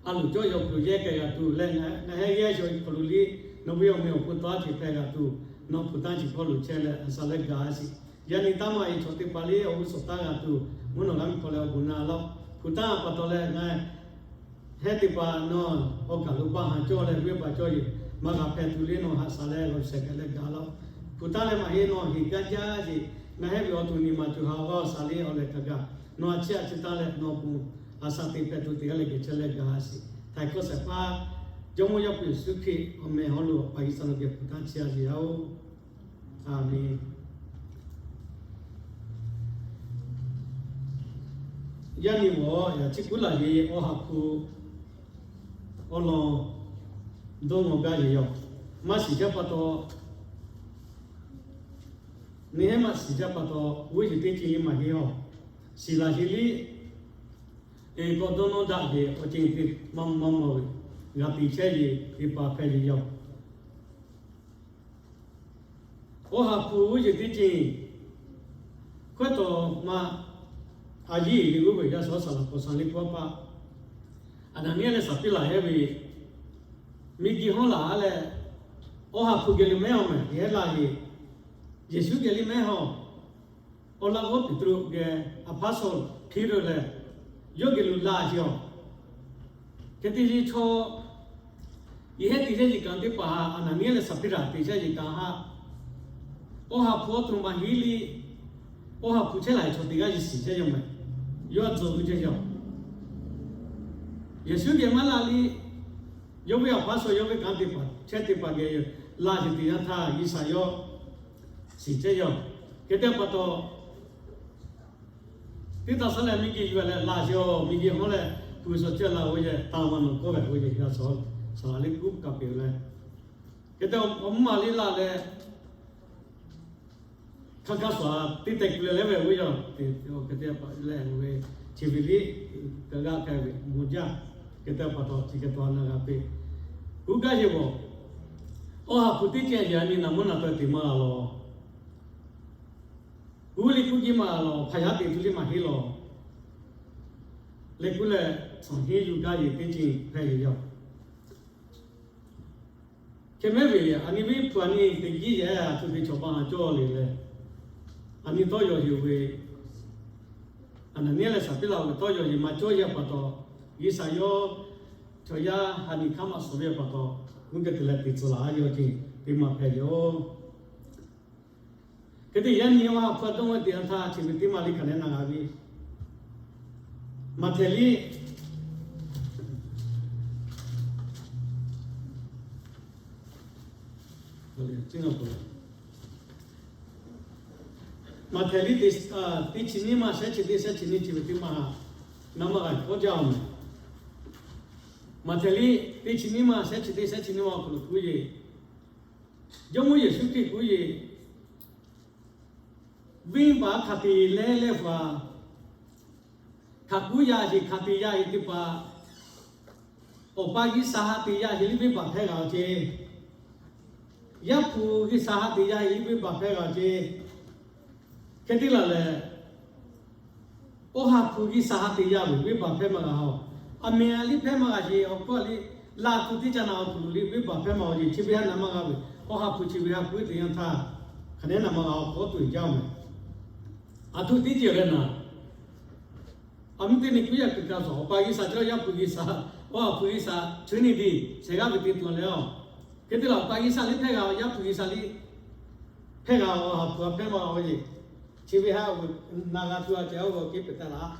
a loˍ cawˇ yaw hk'aw lo yehˇ k'ai g'a tuˬ leh, ngaˬ hui yehˇ yaw hk'aw lo liˇ nawˬ ve awˬ meh awˬ hpu taw a ceuˬ hpehꞈ g'a tuˬ, nawˬ hpu tanˇ chi hpawˇ lo chehˇ leh a sha leh gaˬ a sheˍ. Yaꞈ nyi taˇ maˇ e chaw teˇ hpaˍ le awˬ g'uˇ suhˍ taˇ g'a tuˬ, mvuhˇ naw g'a miˬ hk'aw leh awˬ bon naꞈ laˇ oˬ. Hpu tanˇ pa taw leh ngaˬ hui teˇ hpaˍ nawˬ awˬ kaˬ lo baˆ ha cawˇ leh venˇ baˆ cawˇ yeˬ maˇ g'a hpehꞈ tuˬ le nawˬ haꞈ sha leh g'a shehˍ hpehꞈ leh gaˬ laˇ oˬ. Hpu tanˇ leh maˇ heˆ nawˬ heˍ gaˇ jaˇ sheˍ. Ngaˬ hui ve awˬ to nyi ma co ha awˬ g'aˇ awˬ sha le awˬ lehˬ hk'a gaˬ nawˬ a chiˇ a chi tanˇ leh nawˬ bon a sha te hpehꞈ tuˬ te g'a leh geh chehˇ leh gaˬ sheˍ. Htaiˍ hkawˇ shehˍ hpaˇ Jawˇmawˇ Yaˇ hpu Yeˍsuˆ Hkriꞈ awˬ meh hawˉ lo a pa G'uiˬsha nawˬ geh hpu tanˇ chiˇ a sheˍ yaˇ oˬ. Aˬmenˍ. Yaˇ nyi g'awˬ yaꞈ chi kuˉ laˬ ve awˬ ha hpu awˬ lawn dawˇ ngawˬ gaˇ yeˬ yaˇ oˬ. Maˇ shiˍ jaˇ pa taw, neˇ hehˉ maˇ shiˍ jaˇ pa taw, g'uˇ yeˬ teˇ ceuˬ le maˇ heˆ a. Shiˍ laˬ sheˍ liˇ, eˬ k'awꞈ dawˇ nawˇ daꞈ ve awˬ ceuˬ teˇ maˇ maˇ maw ve, g'a te chehˇ ve teˇ hpaˍ hpehꞈ ve yaˇ oˬ. Awˬ ha hpu g'uˇ yeˬ teˇ ceuˬ hkawehˇ taw ma a yiˉ ve g'uˇ ve yaˇ shaw saˍ laꞈ hk'aw sha liˇ hpu a paˆ, Aˍnaˍniˆ leh Saˍpiˉlaꞈ hehˉ ve miˬguiˬ hawˉ laˬ a leh, awˬ ha hpu geh lo mehˉ awˬ mehˍ hehˉ laˇ ve, Yeˍsuˆ geh liˇ mehˉ hawˉ, awˬ laꞈ g'awˇ Peˍtruˆ geh, aˬ hpaˇ Sawˉluꞈ hkiˉ leh, yawˇ geh lo laˬ sheˍ a. Hk'e te leh chaw yehˇ te chehˇ yeˬ kaꞈ teˇ hpaˍ htaꞈ Aˍnaˍniˆ leh Saˍpiˉlaꞈ te chehˇ yeˬ kaꞈ haˆ, awˬ ha hpu awˬ to maˇ heˆ le. Awˬ ha hpu chehˇ laˬ ve chaw teˇ g'aˇ yeˬ shiˍ chehˇ yaˇ mehˍ. Yawˇ a tcuh ve chehˇ yaˇ. Yeˍsuˆ geh maˇ laˬ le. Yawˇ ve aˬ hpaˇ Sawˉluꞈ yawˇ ve kanˉ te paˍ chehˇ teˇ hpaˍ geh laˬ sheˍ teˇ yanˇ htaˇ G'uiˬsha yawˇ shiˍ chehˇ yaˇ. Hk'e te pa taw, teˇ taˇ saˉ leh miˬguiˬ yuˬ leh laˬ sheˍ a, miˬguiˬ hawˉ leh hpu shaw chehˇ laˬ ve yehˬ taˍ maˇ nawˬ kawˆ ve ve yaˇ shaw saˍ laꞈ liˇ kuˉ kaꞈ peˬ leh, hk'e te awˬ mvuhˇ maˬ liˇ laˬ leh, hk'aˇ hk'aˇ suhˍ teˇ teh kuˬ leh leh ve ve yaˇ te, hk'e te pa leh ve chi ve liˇ, kaꞈ g'a k'ai ve mvuhˇ jaˇ. Hk'e te pa taw chi hk'e taw na g'a peˬ kuˉ gaˇ yeˬ g'awˬ, awˬ ha hpu teˇ ceuˬ yaꞈ nyi naˬ mvuhˇ naˬ tawˆ te maˇ g'a lawˬ. Kuˉ liˇ kuˉ jiˇ maˇ g'a lawˬ, hpaˍ yaˇ te tuˬ liˇ maˇ heˆ lawˬ. Leh kuˉ leh, tcuhˍ henˇ yuˬ gaˇ yeˬ teˇ ceuˬ hpehꞈ yeˬ yaˇ. Hk'e mehˉ ve, aˬ nyi ve hpu aˬ nyi teˇ giˇ yehˬ a htoꞈ te chaw ba ha cawˇ le leh, aˬ nyi tawˇ yaw yeˬ ve, Aˍnaˍniˆ leh Saˍpiˉlaꞈ ve tawˇ yaw yeˬ maˇ cawˇ yaˇ pa taw, G'uiˬsha yawˇ chaw yaˇ ha nyi hkaˇ maˇ suhˍ ve pa taw, mvuhˇ geh te leh te tcuh laˬ a yaˇ ceuˬ teˇ maˇ hpehꞈ yaˇ oˬ. Hk'e te yaˇ nyi awˬ ha hpu a dawˇ ve teˇ yanˇ htaˇ chi ve teˇ maˇ liˇ hkanˍ leh na g'a ve, Maꞈhtehˍ liˇ Maꞈhtehˍ liꞈ teˇ chi nyiˇ maˇ shehˉ chi teˇ shehˉ chi nyiˇ chi ve teˇ maˇ ha na maˇ g'a k'awꞈ jaˇ-oˬ mehˍ. Maꞈhtehˍ liꞈ teˇ chi nyiˇ maˇ shehˉ chi teˇ shehˉ chi nyiˇ maˇ awˬ hk'aw lo k'oˆ ve, Jawˇmawˇ Yeˍsuˆ Hkriꞈ k'oˆ ve, venˇbaˆ hk'a te leh leh hpaˍ, hk'aˬ kuˉ yaˇ sheˍ hk'a te yaˇ ve teˇ hpaˍ, Awˬ pa G'uiˬsha ha te yaˇ sheˍ liˇ venˇbaˆ hpehˇ g'a-oˬ ce. Yaˇ hpu G'uiˬsha ha te yaˇ sheˍ liˇ venˇbaˆ hpehˇ g'a-oˬ ce. Hk'e te laˬ lehˬ, Awˬ ha hpu G'uiˬsha ha te yaˇ ve venˇbaˆ hpehˇ maˇ g'a-oˬ. Aˬ miˍ a liˇ hpehˇ maˇ g'a sheˍ, awˬ hkawˇ a liˇ, laˇ hpu teˇ caˇ na awˬ hk'aw lo liˇ venˇbaˆ hpehˇ maˇ g'a-oˬ ce. Chi ve ha na maˇ g'a ve, Awˬ ha hpu chi ve ha k'oˆ ve teˇ yanˇ htaˇ, hk'aˬ nehˉ na maˇ g'a-oˬ k'awꞈ tuˬ jaˇ-oˬ mehˍ. Aˬ htoꞈ teˇ ceuˬ leh naˍ, a miˇ teˇ nyi kuiˉ yaˇ kuiˬ ka suhˍ Awˬ pa G'uiˬsha cawˇ Yaˇ hpu G'uiˬsha, Awˬ ha hpu G'uiˬsha Trinity shehˍ g'aˇ ve teˇ tuˬ leh-oˬ. Hk'e te leh Awˬ pa G'uiˬsha liˇ hpehˇ g'a-oˬ, Yaˇ hpu G'uiˬsha liˇ hpehˇ g'a-oˬ, Awˬ ha hpu a hpehˇ maˇ g'a-oˬ ve, chi ve ha na g'a tuˬ a ceh oˇ g'aw kehˉ pehꞈ taˍ laˇ.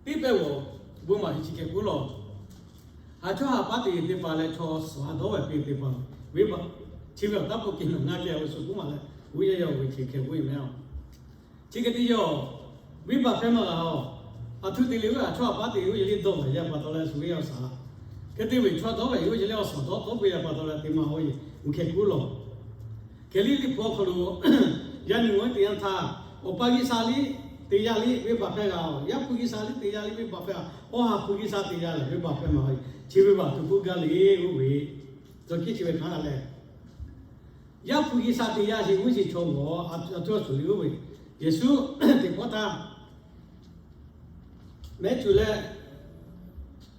Teˇ pehˇ g'awˬ bon maˍ heˍ chi hkeh k'oˆ lawˬ. Haˍ chawˇ haˍ paˉ te ve teˇ hpaˍ leh chaw suhˍ ha dawˇ ve hpehꞈ teˇ hpaˍ, venˇbaˆ chi ve awˬ taˉ pawˆ kehˬ naˬ ngaˇ kehˬ ve suhˍ k'oˆ maˍ leh, g'uˇ yaˇ yaˇ ve chi hkeh k'oˆ ve mehˍ-oˬ. Chi hk'e te yaˇ-oˬ, venˇbaˆ hpehˇ maˇ g'a-oˬ. Aˬ htoꞈ te leh g'uˇ haˍ chawˇ haˍ paˉ te ve g'uˇ yaˇ liˇ dawˇ ve yaˇ pa taw leh suhˍ ve yaˇ-oˬ shaˍ. Hk'e te ve chaw dawˇ ve g'uˇ yaˇ liˇ awˬ shaˍ dawˇ tawˆ ve yaˇ pa taw leh te maˇ-oˬ ve, g'uˇ hkeh k'oˆ lawˬ. Hk'e liˇ liꞈ hpu awˬ hk'aw lo yaˇ nyi g'awˇ teˇ yanˇ htaˇ, Awˬ pa G'uiˬsha liˇ te yaˇ liˇ venˇbaˆ hpehˇ g'a-oˬ. Yaˇ hpu G'uiˬsha liˇ te yaˇ liˇ venˇbaˆ hpehˇ g'a, Awˬ ha hpu G'uiˬsha te yaˇ lehˬ venˇbaˆ hpehˇ maˇ g'a-oˬ. Chi ve baˬ tuˬ k'oˆ gaˇ le oˇ ve, tawˇ kiˇ chi ve hk'aˬ leh, Yaˇ hpu G'uiˬsha te yaˇ sheˍ g'uˇ sheˍ chaw g'awˬ a tuˇ a tuˇ a suhˍ le oˇ ve, Yeˍsuˆ teˇ pawˆ htaˇ mehˉ cuˬ leh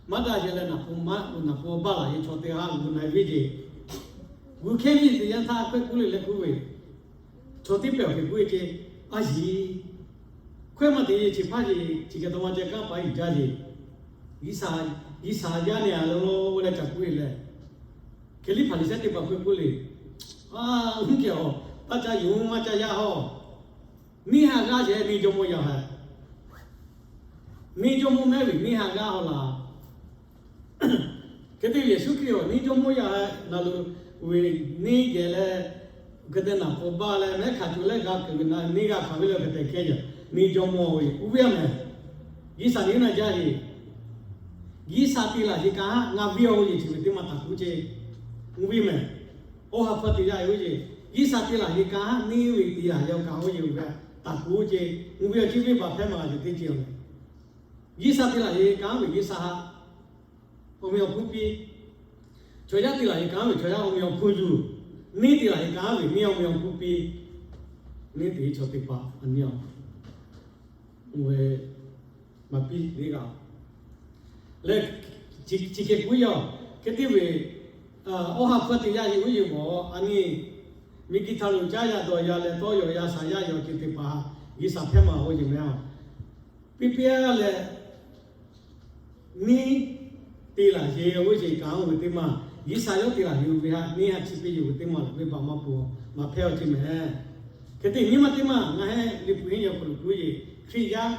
maˇ daꞈ yaˇ leh naˍ pon maˇ naˍ pon baˇ laˬ ve chaw teˇ g'aˇ g'uˇ na ve ceˇ. G'uˇ hkehˇ ve teˇ yanˇ htaˇ hkawehˇ k'oˆ le leh k'oˆ ve, chaw teˇ pehˍ awˬ hk'e k'oˆ ve ceˇ, a yiˍ, hkawehˇ maˇ te ve chi hpaˇ ceˇ, chi hk'e taw maˇ ceh kanˉ paˍ yiˍ jaˇ ceˇ. G'uiˬsha, G'uiˬsha yaˇ nehˬ a lo lo leh ca k'oˆ ve leh, hk'e liˇ Hpaˍriˍsehˇ teˇ hpaˍ hkawehˇ k'oˆ le, a, mvuhˇ kehˬ awˬ taˇ caˇ yoˬ maˇ caˇ yaˇ hawˇ. Neˇ ha g'aˇ ceˇ neˇ jawˇmawˇ yaˇ heh. Neˇ jawˇmawˇ mehˉ ve neˇ ha g'aˇ hawˇ laˬ. Hk'e te ve Yeˍsuˆ Hkriꞈ awˬ neˇ jawˇmawˇ yaˇ heh na lo ve neˇ geh leh, hk'e te naˍ pon baˇ leh mehˉ hkanˍ cuˬ leh g'a kuiˬ ve na neˇ g'a hkanˍ ve leh hk'e te kehˉ yaˇ neˇ jawˇmawˇ ve k'oˆ ve a mehˍ. G'uiˬsha neˇ na jaˇ ve, G'uiˬsha te laˬ ve kanˉ ngaˬ viˇ awˬ g'uˇ yeˬ chi ve teˇ maˇ taˍ k'oˆ ceˇ, k'oˆ ve mehˍ. Awˬ ha hpu te yaˇ ve oˇ yeˬ, G'uiˬsha te laˬ ve kanˉ neˇ ve te yaˇ yaˇ kaꞈ oˇ yeˬ ve taˍ k'oˆ ceˇ, k'oˆ ve awˬ chi venˇbaˆ hpehˇ maˇ g'a ve teˇ ceuˬ-oˬ. G'uiˬsha te laˬ ve kanˉ ve G'uiˬsha ha awˬ meꞈ awˬ hponˇ piˇ. Chaw yaˇ te laˬ ve kanˉ ve chaw yaˇ awˬ meꞈ awˬ hponˇ yuˬ. Neˇ te laˬ ve kanˉ ve neˇ awˬ meꞈ awˬ hponˇ piˇ. Neˇ te ve chaw teˇ hpaˍ a nyi a, oˇ ve maˇ piˇ teˇ g'aˇ leh, chi hk'e k'oˆ yaˇ-oˬ. Hk'e te ve, Awˬ ha hpu te yaˇ yeˬ oˇ yeˬ g'awˬ a nyi, miˬguiˬ htaꞈ lo caˇ yaˇ dawˬ yaˇ leh tawˇ yaw yaˇ shaˍ yaˇ yaw ceuˬ teˇ hpaˍ G'uiˬsha hpehˇ maˇ g'a-oˬ ve mehˍ-oˬ. Piˇ piˇ-a leh, neˇ te laˬ ve g'uˇ yeˬ kaꞈ oˇ ve teˇ maˇ, G'uiˬsha yawˇ te laˬ ve hk'e ve ha neˇ ha chi piˇ yoˬ ve teˇ maˇ lehˬ venˇbaˆ maˇ pon, maˇ hpehˇ-oˬ ce mehˍ. Hk'e te nyi ma teˇ maˇ ngaˬ heˆ liꞈ hpu henˇ yaw hk'aw lo k'oˆ ve, Hkriꞈ yaˇ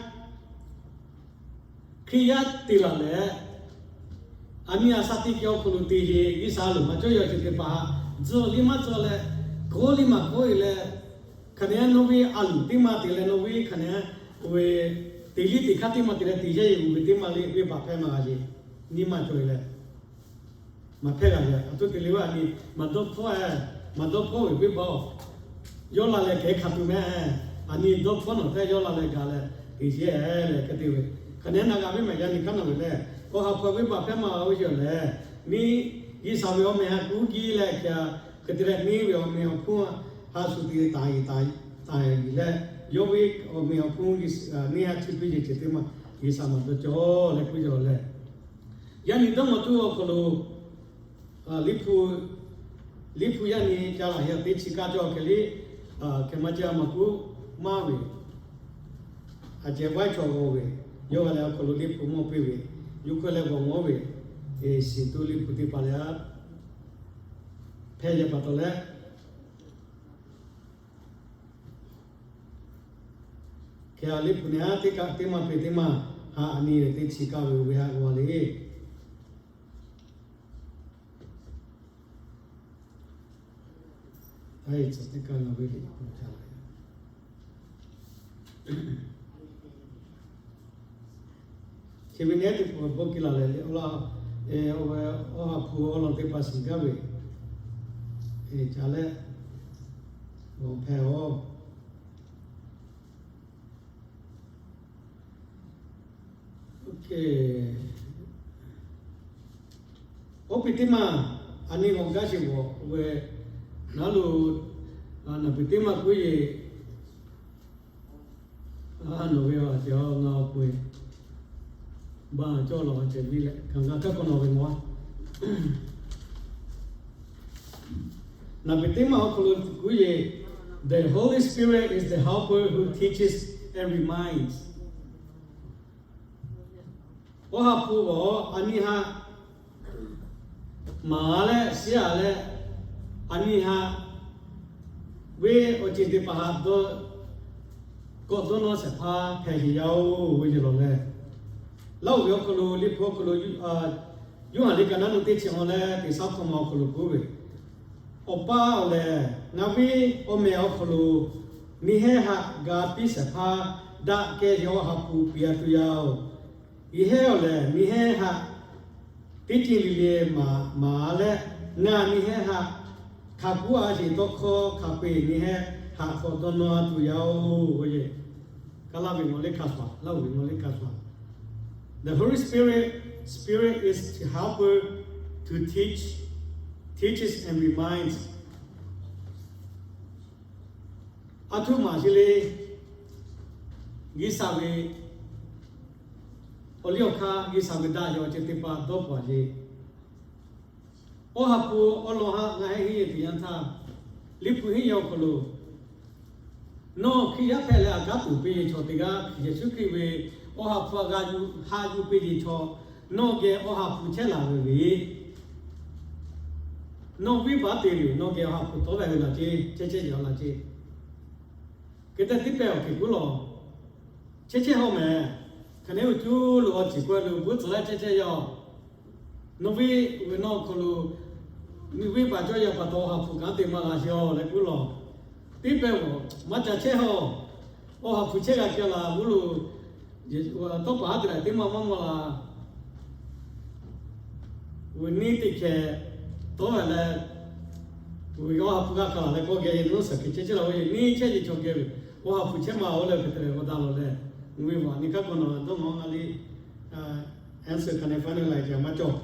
Hkriꞈ yaˇ te laˬ leh, aˬ miˍ aˬ sha teˇ kehˬ awˬ hk'aw lo te ve G'uiˬsha loˍ maˇ cawˇ yaw ceuˬ teˇ hpaˍ, tcuh liˇ maˇ tcuh leh, kawˆ liˇ maˇ kawˆ-e leh, hk'aˬ nehˬ nawˬ ve a loˍ teˇ maˇ te leh nawˬ ve hk'aˬ nehˬ oˇ ve teꞈ liˇ teꞈ hk'aˇ teˇ maˇ te leh teꞈ yehˇ yeˬ uˬ ve teˇ maˇ lehˬ venˇbaˆ hpehˇ maˇ g'a ve, nyi ma cawˬ-e leh maˇ hpehˇ g'a ve. Aˬ htoꞈ te leh ve aˬ nyi maˇ dawˇ hpawˇ-e, maˇ dawˇ hpawˇ ve venˇbaˆ-oˬ, yawˇ la leh kehˬ hkanˍ tuˬ mehˍ. Aˬ nyi dawˇ hpawˇ nawˬ tehꞈ yawˇ la leh gaˬ leh teꞈ yehˇ leh hk'e te ve, hk'aˬ nehˬ na g'a ve maˇ yaˇ nyi hk'aˇ nawˬ ve lehˬ, Awˬ ha hpu venˇbaˆ hpehˇ maˇ g'a ve yoˬ lehˬ, neˇ G'uiˬsha ve awˬ meꞈ ha k'oˆ giˇ leh, hk'e te leh neˇ ve awˬ meꞈ awˬ hponˇ ha shuˍ te taˍ taˍ taˍ leh, yawˇ ve awˬ meꞈ awˬ hponˇ neˇ ha chi piˇ ceuˬ ceuˬ teˇ maˇ G'uiˬsha maˇ dawˇ cawˇ leh k'oˆ ve lehˬ, yaˇ nyi dawˇ maw tuˬ awˬ hk'aw lo Liꞈ hpu, Liꞈ hpu yaˇ nyi ca laˬ yaˇ teˇ chi kaˇ cawˬ hk'e le, hk'e maˇ ceh maˇ k'oˆ maˇ ve, aˬ ceh vaiˇ chaw g'aw ve, yawˇ g'a leh awˬ hk'aw lo Liꞈ hpu mawˇ piˇ ve, yawˇ hkawˇ leh g'awˬ mawˇ ve, shiˍ tuˬ Liꞈ hpu teˇ hpaˍ leh a hpehˇ yaˇ pa taw leh, hk'e a Liꞈ hpu nehˬ a teˇ kaꞈ teˇ maˇ peˬ teˇ maˇ ha aˬ nyi teˇ chi kaˇ ve oˇ ve ha g'aw le. Aˉ, tcuh teˇ kaˇ ngaˬ ve liꞈ hpu ca la. Chi ve nehˉ teˇ hpu bon kiˇ la leh le, awˬ lawn, awˬ ha hpu awˬ lawn teˇ hpaˍ shiˍ gaˇ ve, ca leh, awˬ hpehꞈ-oˬ. Oˇ hk'e teˇ maˬ, a nyi g'awˬ gaˇ sheˍ g'awˬ ve, naˉ lo, naˬ piˍ teˇ maˬ k'oˆ yeˬ, a nawˬ ve a ceh ngaˬ awˬ pon, baˬ cawˇ lawˬ ceh ve leh hk'aˬ g'a kaˇ k'awꞈ nawˬ ve maw. Naˬ piˍ teˇ maˬ awˬ hk'aw lo k'oˆ yeˬ, The Holy Spirit is the helper who teaches and reminds. Awˬ ha hpu g'awˬ a nyi haꞈ maˍ leh shiˉ a leh, a nyi haꞈ ve awˬ ceuˬ teˇ hpaˍ htaꞈ dawˇ, kawꞈ dawˇ nawˇ shehˍ hpaˇ hpehꞈ sheˍ yaˇ-oˬ ve ceh lawˬ leh, Laˇ huˍ ve awˬ hk'aw lo, Liꞈ hpu awˬ hk'aw lo, Yoˇhanˬ liꞈ ka naˉ nu teˇ chi awˬ leh teˇ saˉ hkawˇ ma awˬ hk'aw lo k'oˆ ve, Awˬ pa-oˬ lehˬ, ngaˬ ve awˬ mehˍ awˬ hk'aw lo miˬ hehˉ haꞈ ga piˇ shehˍ hpaˇ daꞈ kehˬ ve Awˬ ha hpu piˇ a tuˬ yaˇ-oˬ. Yehˬ hehˉ-oˬ lehˬ, miˬ hehˉ haꞈ teˇ ceuˬ le le maˍ leh, ngaˬ miˬ hehˉ haꞈ hk'a kuˉ a sheˍ tawˇ hkawˇ hk'a peu-eˬ miˬ hehˉ haꞈ k'awꞈ dawˇ nawˇ a tuˬ yaˇ-oˬ. Kaˇ laˇ ve ngaw le ka shuˍ, Laˇ huˍ ve ngaw le ka shuˍ. The Holy Spirit, Spirit is the helper to teach, teaches and reminds. A htoꞈ ma chi le, G'uiˬsha ve awˬ liˇ awˬ hk'aˇ, G'uiˬsha ve daꞈ yaw ceh teˇ hpaˍ dawˇ paˍ le. Awˬ ha hpu awˬ lawn haꞈ ngaˬ hui henˇ yuˬ tuˬ yanˇ htaˇ, Liꞈ hpu henˇ yuˬ awˬ hk'aw lo, nawˬ Hkriꞈ yaˇ hpehꞈ leh aꞈ kaˉ tuˬ piˇ ve chaw teˇ g'aˇ, Hkriꞈ Yeˍsuˆ Hkriꞈ ve Awˬ ha hpu a g'a yuˬ haꞈ yuˬ piˇ ve chaw, nawˬ geh Awˬ ha hpu chehˇ laˬ ve le. Nawˬ viˉ baˆ te ve, nawˬ geh Awˬ ha hpu tawˉ ve laˬ ceˇ, chehˇ chehˇ yaꞈ laˬ ceˇ. Hk'e te tiˉ pehˇ awˬ hk'e kuˉ lawˬ. Chehˇ chehˇ hawˇ mehˍ. Hk'aˬ neˉ uˬ cuˇ lo awˬ ciˍ k'oˆ lo buˉ tcuh laiˉ chehˇ chehˇ yaˇ-oˬ. Nawˬ ve, ve nawˬ awˬ hk'aw lo, nawˬ viˉ baˆ cawˇ yaꞈ pa taw Awˬ ha hpu kanˉ te maˇ g'a sheˍ-oˬ leh kuˉ lawˬ. Teˇ pehˇ g'awˬ maˇ ca chehˇ hawˇ. Awˬ ha hpu chehˇ g'a kehˬ laˬ g'uˇ lo, tawˇ paˍ haˉ te leh teˇ maˇ maˇ maw laˬ. Uiˍ neˇ teˇ hkeh tawˉ ve leh, uiˍ Awˬ ha hpu g'a hkanˍ laˬ leh k'awꞈ geh ve, nawˬ suhˍ hkeh chehˇ chehˇ laˬ ve, neˇ chehˇ ve chaw geh ve, Awˬ ha hpu chehˇ maˇ-oˬ leh hk'e te leh k'awꞈ daꞈ lawˬ leh, uiˍ ve vaꞈ nyi kaˉ k'awꞈ nawˬ dawˇ ngaˬ-oˬ ngaˬ le, answer hk'aˬ neˉ faˉ neˉ la ceh maˇ cawˬ.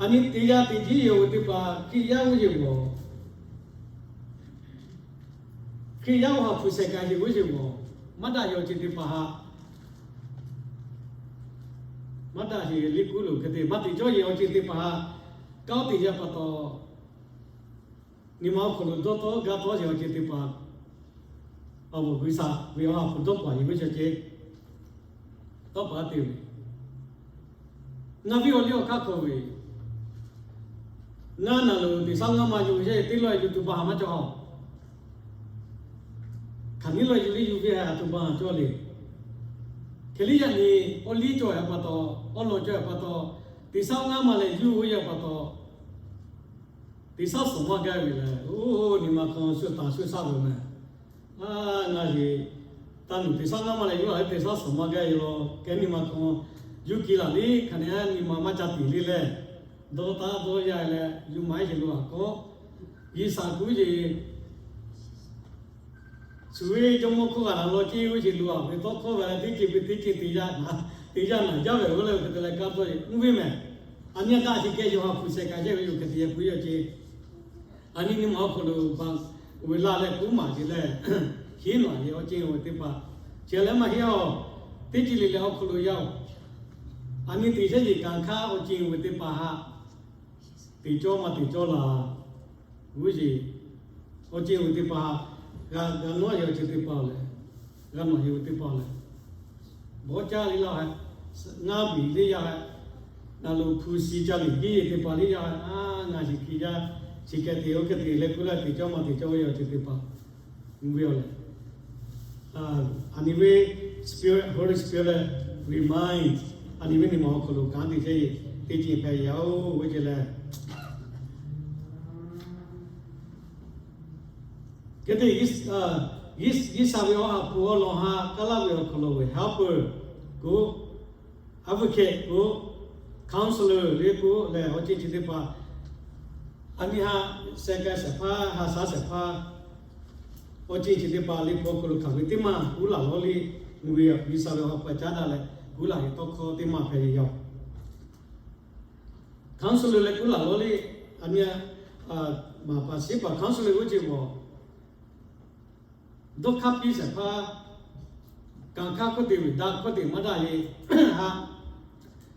A nyi teˇ yanˇ teˇ jiˇ yoˬ ve teˇ hpaˍ Hkriꞈ yaˇ g'uˇ yeˬ g'awˬ, Hkriꞈ yaˇ Awˬ ha hpu shehˍ k'ai sheˍ g'uˇ yeˬ g'awˬ, maˇ daꞈ yaw ceh teˇ hpaˍ haꞈ maˇ daꞈ sheˍ le kuˉ lo hk'e te maˇ te cawˇ yeˬ awˬ ceuˬ teˇ hpaˍ haꞈ kaoˉ te yaˇ pa taw, nyi ma awˬ hk'aw lo dawˇ tawˆ gaˇ tawˆ sheˍ awˬ ceuˬ teˇ hpaˍ, awˬ bvuhꞈ G'uiˬsha ve Awˬ ha hpu dawˇ paˍ yeˬ ve chaw ceh, dawˇ paˍ te ve, ngaˬ viˉ awˬ liˇ awˬ hk'aˇ hk'aw ve, ngaˬ naˬ lo teˇ saˉ ngaˇ ma yuˬ ve yaˇ teˇ lawˇ yuˬ tuˬ baˬ haˍ maˇ cawˬ. Hk'aˬ neˉ lawˇ yuˬ liˇ yuˬ ve haꞈ tuˬ baˬ cawˇ le. Hk'e liˇ yaꞈ nyi, awˬ liˇ cawˬ yaꞈ pa taw, awˬ lawn cawˬ yaꞈ pa taw, teˇ saˉ ngaˇ ma leh yuˬ ve yaꞈ pa taw, teˇ saˉ suhˍ maˇ gaˇ ve lehˬ, oˇ nyi ma hk'aw shu taˍ shu shaˉ ve meh. A, ngaˬ yeˬ, taˇ nuˬ teˇ saˉ ngaˇ ma leh yuˬ laˬ ve teˇ saˉ suhˍ maˇ gaˇ ve law, kehˉ nyi ma hk'aw yuˬ kiˬ laˬ le, hk'aˬ neˉ nyi ma maˇ ca tiˍ le leh, dawˇ taˉ dawˇ yaˇ leh yuˬ maˇ heˆ sheˍ lo aꞈ kawˆ, G'uiˬsha kuˉ yeˬ shu ve jawˇmawˇ hkawˇ g'a laˬ law ceˇ ve sheˍ lo aꞈ ve tawˇ hkawˇ ve leh teˇ ceuˬ ve teˇ ceuˬ te yaˇ naˍ, te yaˇ naˍ jaˇ ve g'uˇ leh hk'e te leh kaˇ tawˇ yeˬ mvuhˇ ve meh. A nyi a daꞈ sheˍ kehˬ ve Awˬ ha hpu shehˍ k'ai sheˍ ve yoˬ hk'e te yaˇ kuˉ yaˇ ceˇ. A nyi nyi ma awˬ hk'aw lo baˬ uiˍ la leh kuˉ maˬ yeˬ leh, hiˉ naˬ yeˬ awˬ ceˇ ve teˇ hpaˍ, chi leh maˇ heˆ-oˬ, teˇ ceuˬ le leh awˬ hk'aw lo yaˇ-oˬ. A nyi teˇ shehˆ yeˬ kanˍ hkaˇ awˬ ceˇ ve teˇ hpaˍ haꞈ, teˇ cawˇ maˇ teˇ cawˇ laˬ, g'uˇ yeˬ awˬ ceˇ ve teˇ hpaˍ haꞈ, g'a g'a nawˉ yeˬ awˬ ceˇ teˇ hpaˍ lehˬ, g'a nawˬ yeˬ ve teˇ hpaˍ lehˬ, bawˇ caˇ le laˇ hehꞈ, ngaˇ biˬ le yaˇ hehꞈ, naˬ lo hpu shi ca liꞈ biˇ yeˬ teˇ hpaˍ le yaˇ hehꞈ, a, ngaˬ shiˍ hkiˬ yaˇ, shiˍ kehˬ te oˇ hk'e te leh kuˉ leh teˇ cawˇ maˇ teˇ cawˇ ve awˬ ceˇ teˇ hpaˍ, mvuhˇ ve-oˬ lehˬ, a nyi ve Spirit, Holy Spirit leh, remind, a nyi ve nyi ma awˬ hk'aw lo kanˉ te chehˇ ve, teˇ ceuˬ hpehꞈ yaˇ-oˬ ve ceˇ leh, Hk'e te, G'uiˬsha ve Awˬ ha hpu awˬ lawn ha k'aˉ laˇ ve awˬ hk'aw lo ve helper k'o, advocate k'o, counselor le k'o lehˬ, awˬ ceuˬ chi teˇ hpaˍ, a nyi ha, sheh k'ai shehˍ hpaˇ, ha shaˉ shehˍ hpaˇ, awˬ ceuˬ chi teˇ hpaˍ liꞈ hpu awˬ hk'aw lo hkanˍ ve teˇ maˇ kuˉ laˬ lawˉ le. Mvuhˇ ve G'uiˬsha ve Awˬ ha hpu caˉ daꞈ leh kuˉ laˬ ve tawˇ hkawˇ teˇ maˇ hpehꞈ ve yoˬ. Counselor leh kuˉ laˬ lawˉ le. A nyi, maˍ paˍ shiˉ paˍ counselor g'uˇ ceˇ mawˬ, dawˇ hk'aˇ piˇ shehˍ hpaˇ, kanˍ hk'aˇ hkawˇ te ve daꞈ hkawˇ te maˇ daꞈ le, ha,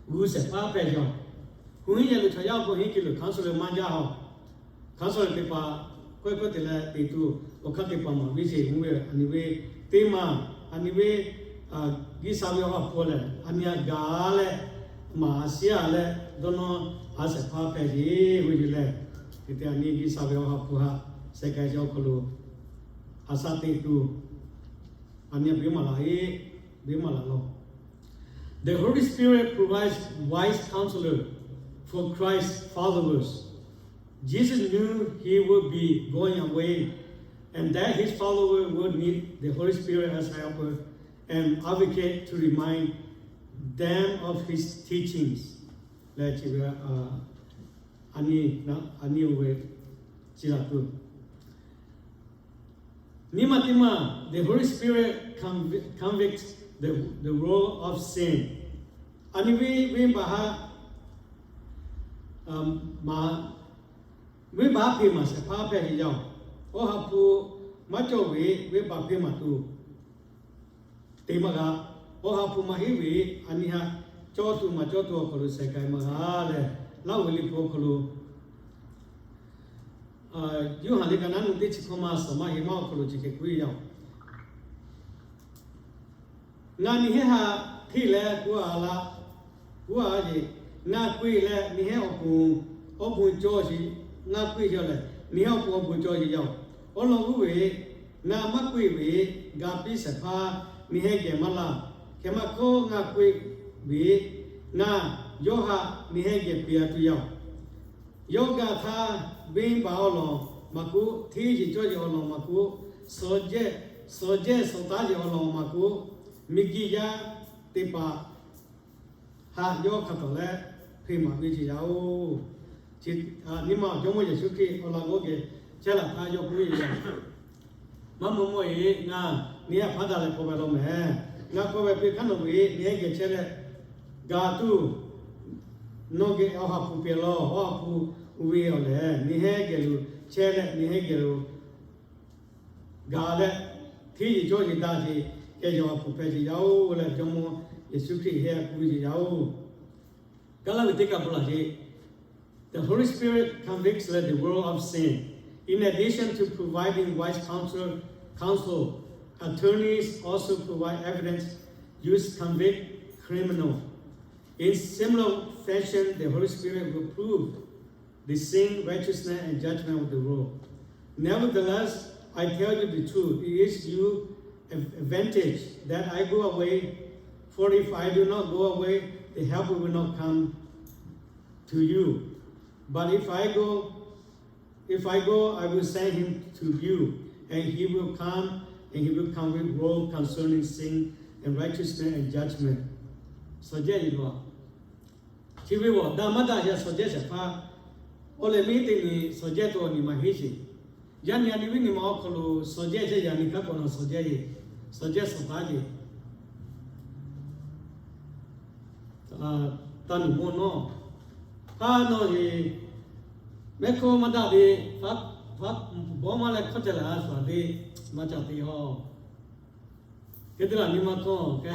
g'uˇ shehˍ hpaˇ hpehꞈ ve yoˬ. Hui hiˉ yehˬ lo chaw yaˇ awˬ pon hiˉ ki lo counselor maˇ jaˇ haw. Counselor teˇ hpaˍ kawehˇ kawehˇ te leh te tuˬ awˬ hk'aˇ teˇ hpaˍ maˍ ve ceˇ, mvuhˇ ve a nyi ve teˇ maˇ, a nyi ve G'uiˬsha ve Awˬ ha hpu lehˬ, a nyi a gaˬ leh, maˍ a shiˉ a leh, dawˇ nawˇ a shehˍ hpaˇ hpehꞈ ve yoˬ lehˬ. Hk'e te a nyi G'uiˬsha ve Awˬ ha hpu haꞈ sheh k'ai shehˍ awˬ hk'aw lo, a shaꞈ teꞈ tuˬ, a nyi a biˇ maˍ laˬ e, biˇ maˍ laˬ lawˬ. The Holy Spirit provides wise counselor for Christ's followers. Jesus knew he would be going away and that his followers would need the Holy Spirit as helper and advocate to remind them of his teachings. Leh chi ve, a, a nyi, a nyi oˇ ve, chi laˬ tuˬ nyi ma teˇ maˇ, the Holy Spirit convi- convicts the, the world of sin. A nyi ve, venˇbaˆ haˉ, maˍ, venˇbaˆ haˉ hpeꞈ maˍ shehˍ hpaˇ hpehꞈ ve yoˬ. Awˬ ha hpu maˇ cawˇ ve venˇbaˆ hpeꞈ maˍ tuˬ te maˇ g'a. Awˬ ha hpu maˇ heˆ ve, a nyi haꞈ cawˇ tuˬ maˇ cawˇ tuˬ awˬ hk'aw lo sheh k'ai maˇ g'a leh, Laˇ huˍ liꞈ hpu awˬ hk'aw lo Yoˇhanˬ liꞈ ka naˉ nu teˇ chi hkawˇ maˇ suhˍ maˇ heˆ maˇ awˬ hk'aw lo chi hk'e k'oˆ ve yoˬ. Ngaˬ nyi heˆ haꞈ hteˇ leh k'oˆ a la, k'oˆ a yeˬ, ngaˬ k'oˆ e leh nyi heˆ awˬ pon, awˬ bon cawˇ sheˍ, ngaˬ k'oˆ e leh nyi heˆ awˬ pon awˬ bon cawˇ sheˍ yaˇ-oˬ. Awˬ lawn k'oˆ ve, ngaˬ maˇ k'oˆ e ve, ga piˇ shehˍ hpaˇ nyi heˆ geh maˇ laˇ. Hk'e maˇ hkawˇ ngaˬ k'oˆ e ve, ngaˬ yawˇ haꞈ nyi heˆ geh piˇ a tuˬ yaˇ-oˬ. Yawˇ gaˬ htaˇ, venˇbaˆ awˬ lawn maˇ k'oˆ, hteˇ yeˬ cawˇ yeˬ awˬ lawn maˇ k'oˆ, shawˍ jehˇ, shawˍ jehˇ shawˍ taˉ yeˬ awˬ lawn maˇ k'oˆ, miˬguiˬ yaˇ teˇ hpaˍ haꞈ yawˇ hk'a tawˍ leh hpeꞈ maˍ piˇ ce yaˇ-oˬ. Nyi ma awˬ Jawˇmawˇ Yeˍsuˆ Hkriꞈ awˬ laꞈ g'awˇ geh chehˇ laˬ htaˇ yawˇ k'oˆ ve yoˬ. Maˇ maw maw e, ngaˬ nyi heˆ hpaˇ daꞈ leh k'awꞈ ve law mehˍ. Ngaˬ k'awꞈ ve piˇ hk'aˇ nawˬ ve nyi heˆ geh chehˇ leh gaˬ tuˬ, nawˬ geh awˬ ha hpu piˇ lawˬ. Awˬ ha hpu uiˍ ve awˬ lehˬ, nyi heˆ geh lo chehˇ leh nyi heˆ geh lo gaˬ leh, hteˇ yeˬ cawˇ yeˬ daꞈ ce keh yawˬ ha hpu hpehꞈ ce yaˇ-oˬ leh, Jawˇmawˇ Yeˍsuˆ Hkriꞈ heˆ k'oˆ ve ce yaˇ-oˬ. Kaˉ laˇ ve teˇ kaꞈ bon laˬ ce. The Holy Spirit convicts the world of sin. In addition to providing wise counsel, counsel, attorneys also provide evidence used to convict criminal. In similar fashion, the Holy Spirit will prove the sin, righteousness, and judgment of the world. Nevertheless, I tell you the truth, it is you advantage that I go away, for if I do not go away, the Helper will not come to you. But if I go, if I go, I will send him to you, and he will come, and he will convict the world concerning sin and righteousness and judgment. Shawˍ jehˇ yeˬ lo a. Chi ve awˬ daꞈ maˇ daꞈ yaˇ shawˍ jehˇ shehˍ hpaˇ, awˬ lehˬ miˇ teˇ nyi shawˍ jehˇ tuˬ awˬ nyi ma heˆ sheˍ. Yaˇ nyi a nyi viˉ nyi ma awˬ hk'aw lo shawˍ jehˇ chehˇ yaꞈ nyi kaˉ k'awꞈ na shawˍ jehˇ yeˬ, shawˍ jehˇ shawˍ taˉ yeˬ. Taˇ nuˬ bon nawˇ, hpaˇ nawˇ yeˬ, mehˆ hkawˇ maˇ daꞈ ve, hpaˇ bawˇ maˇ leh hkawˇ ceh laˬ a shuˍ a te, maˇ ca te a. Hk'e te leh nyi ma hkawˇ,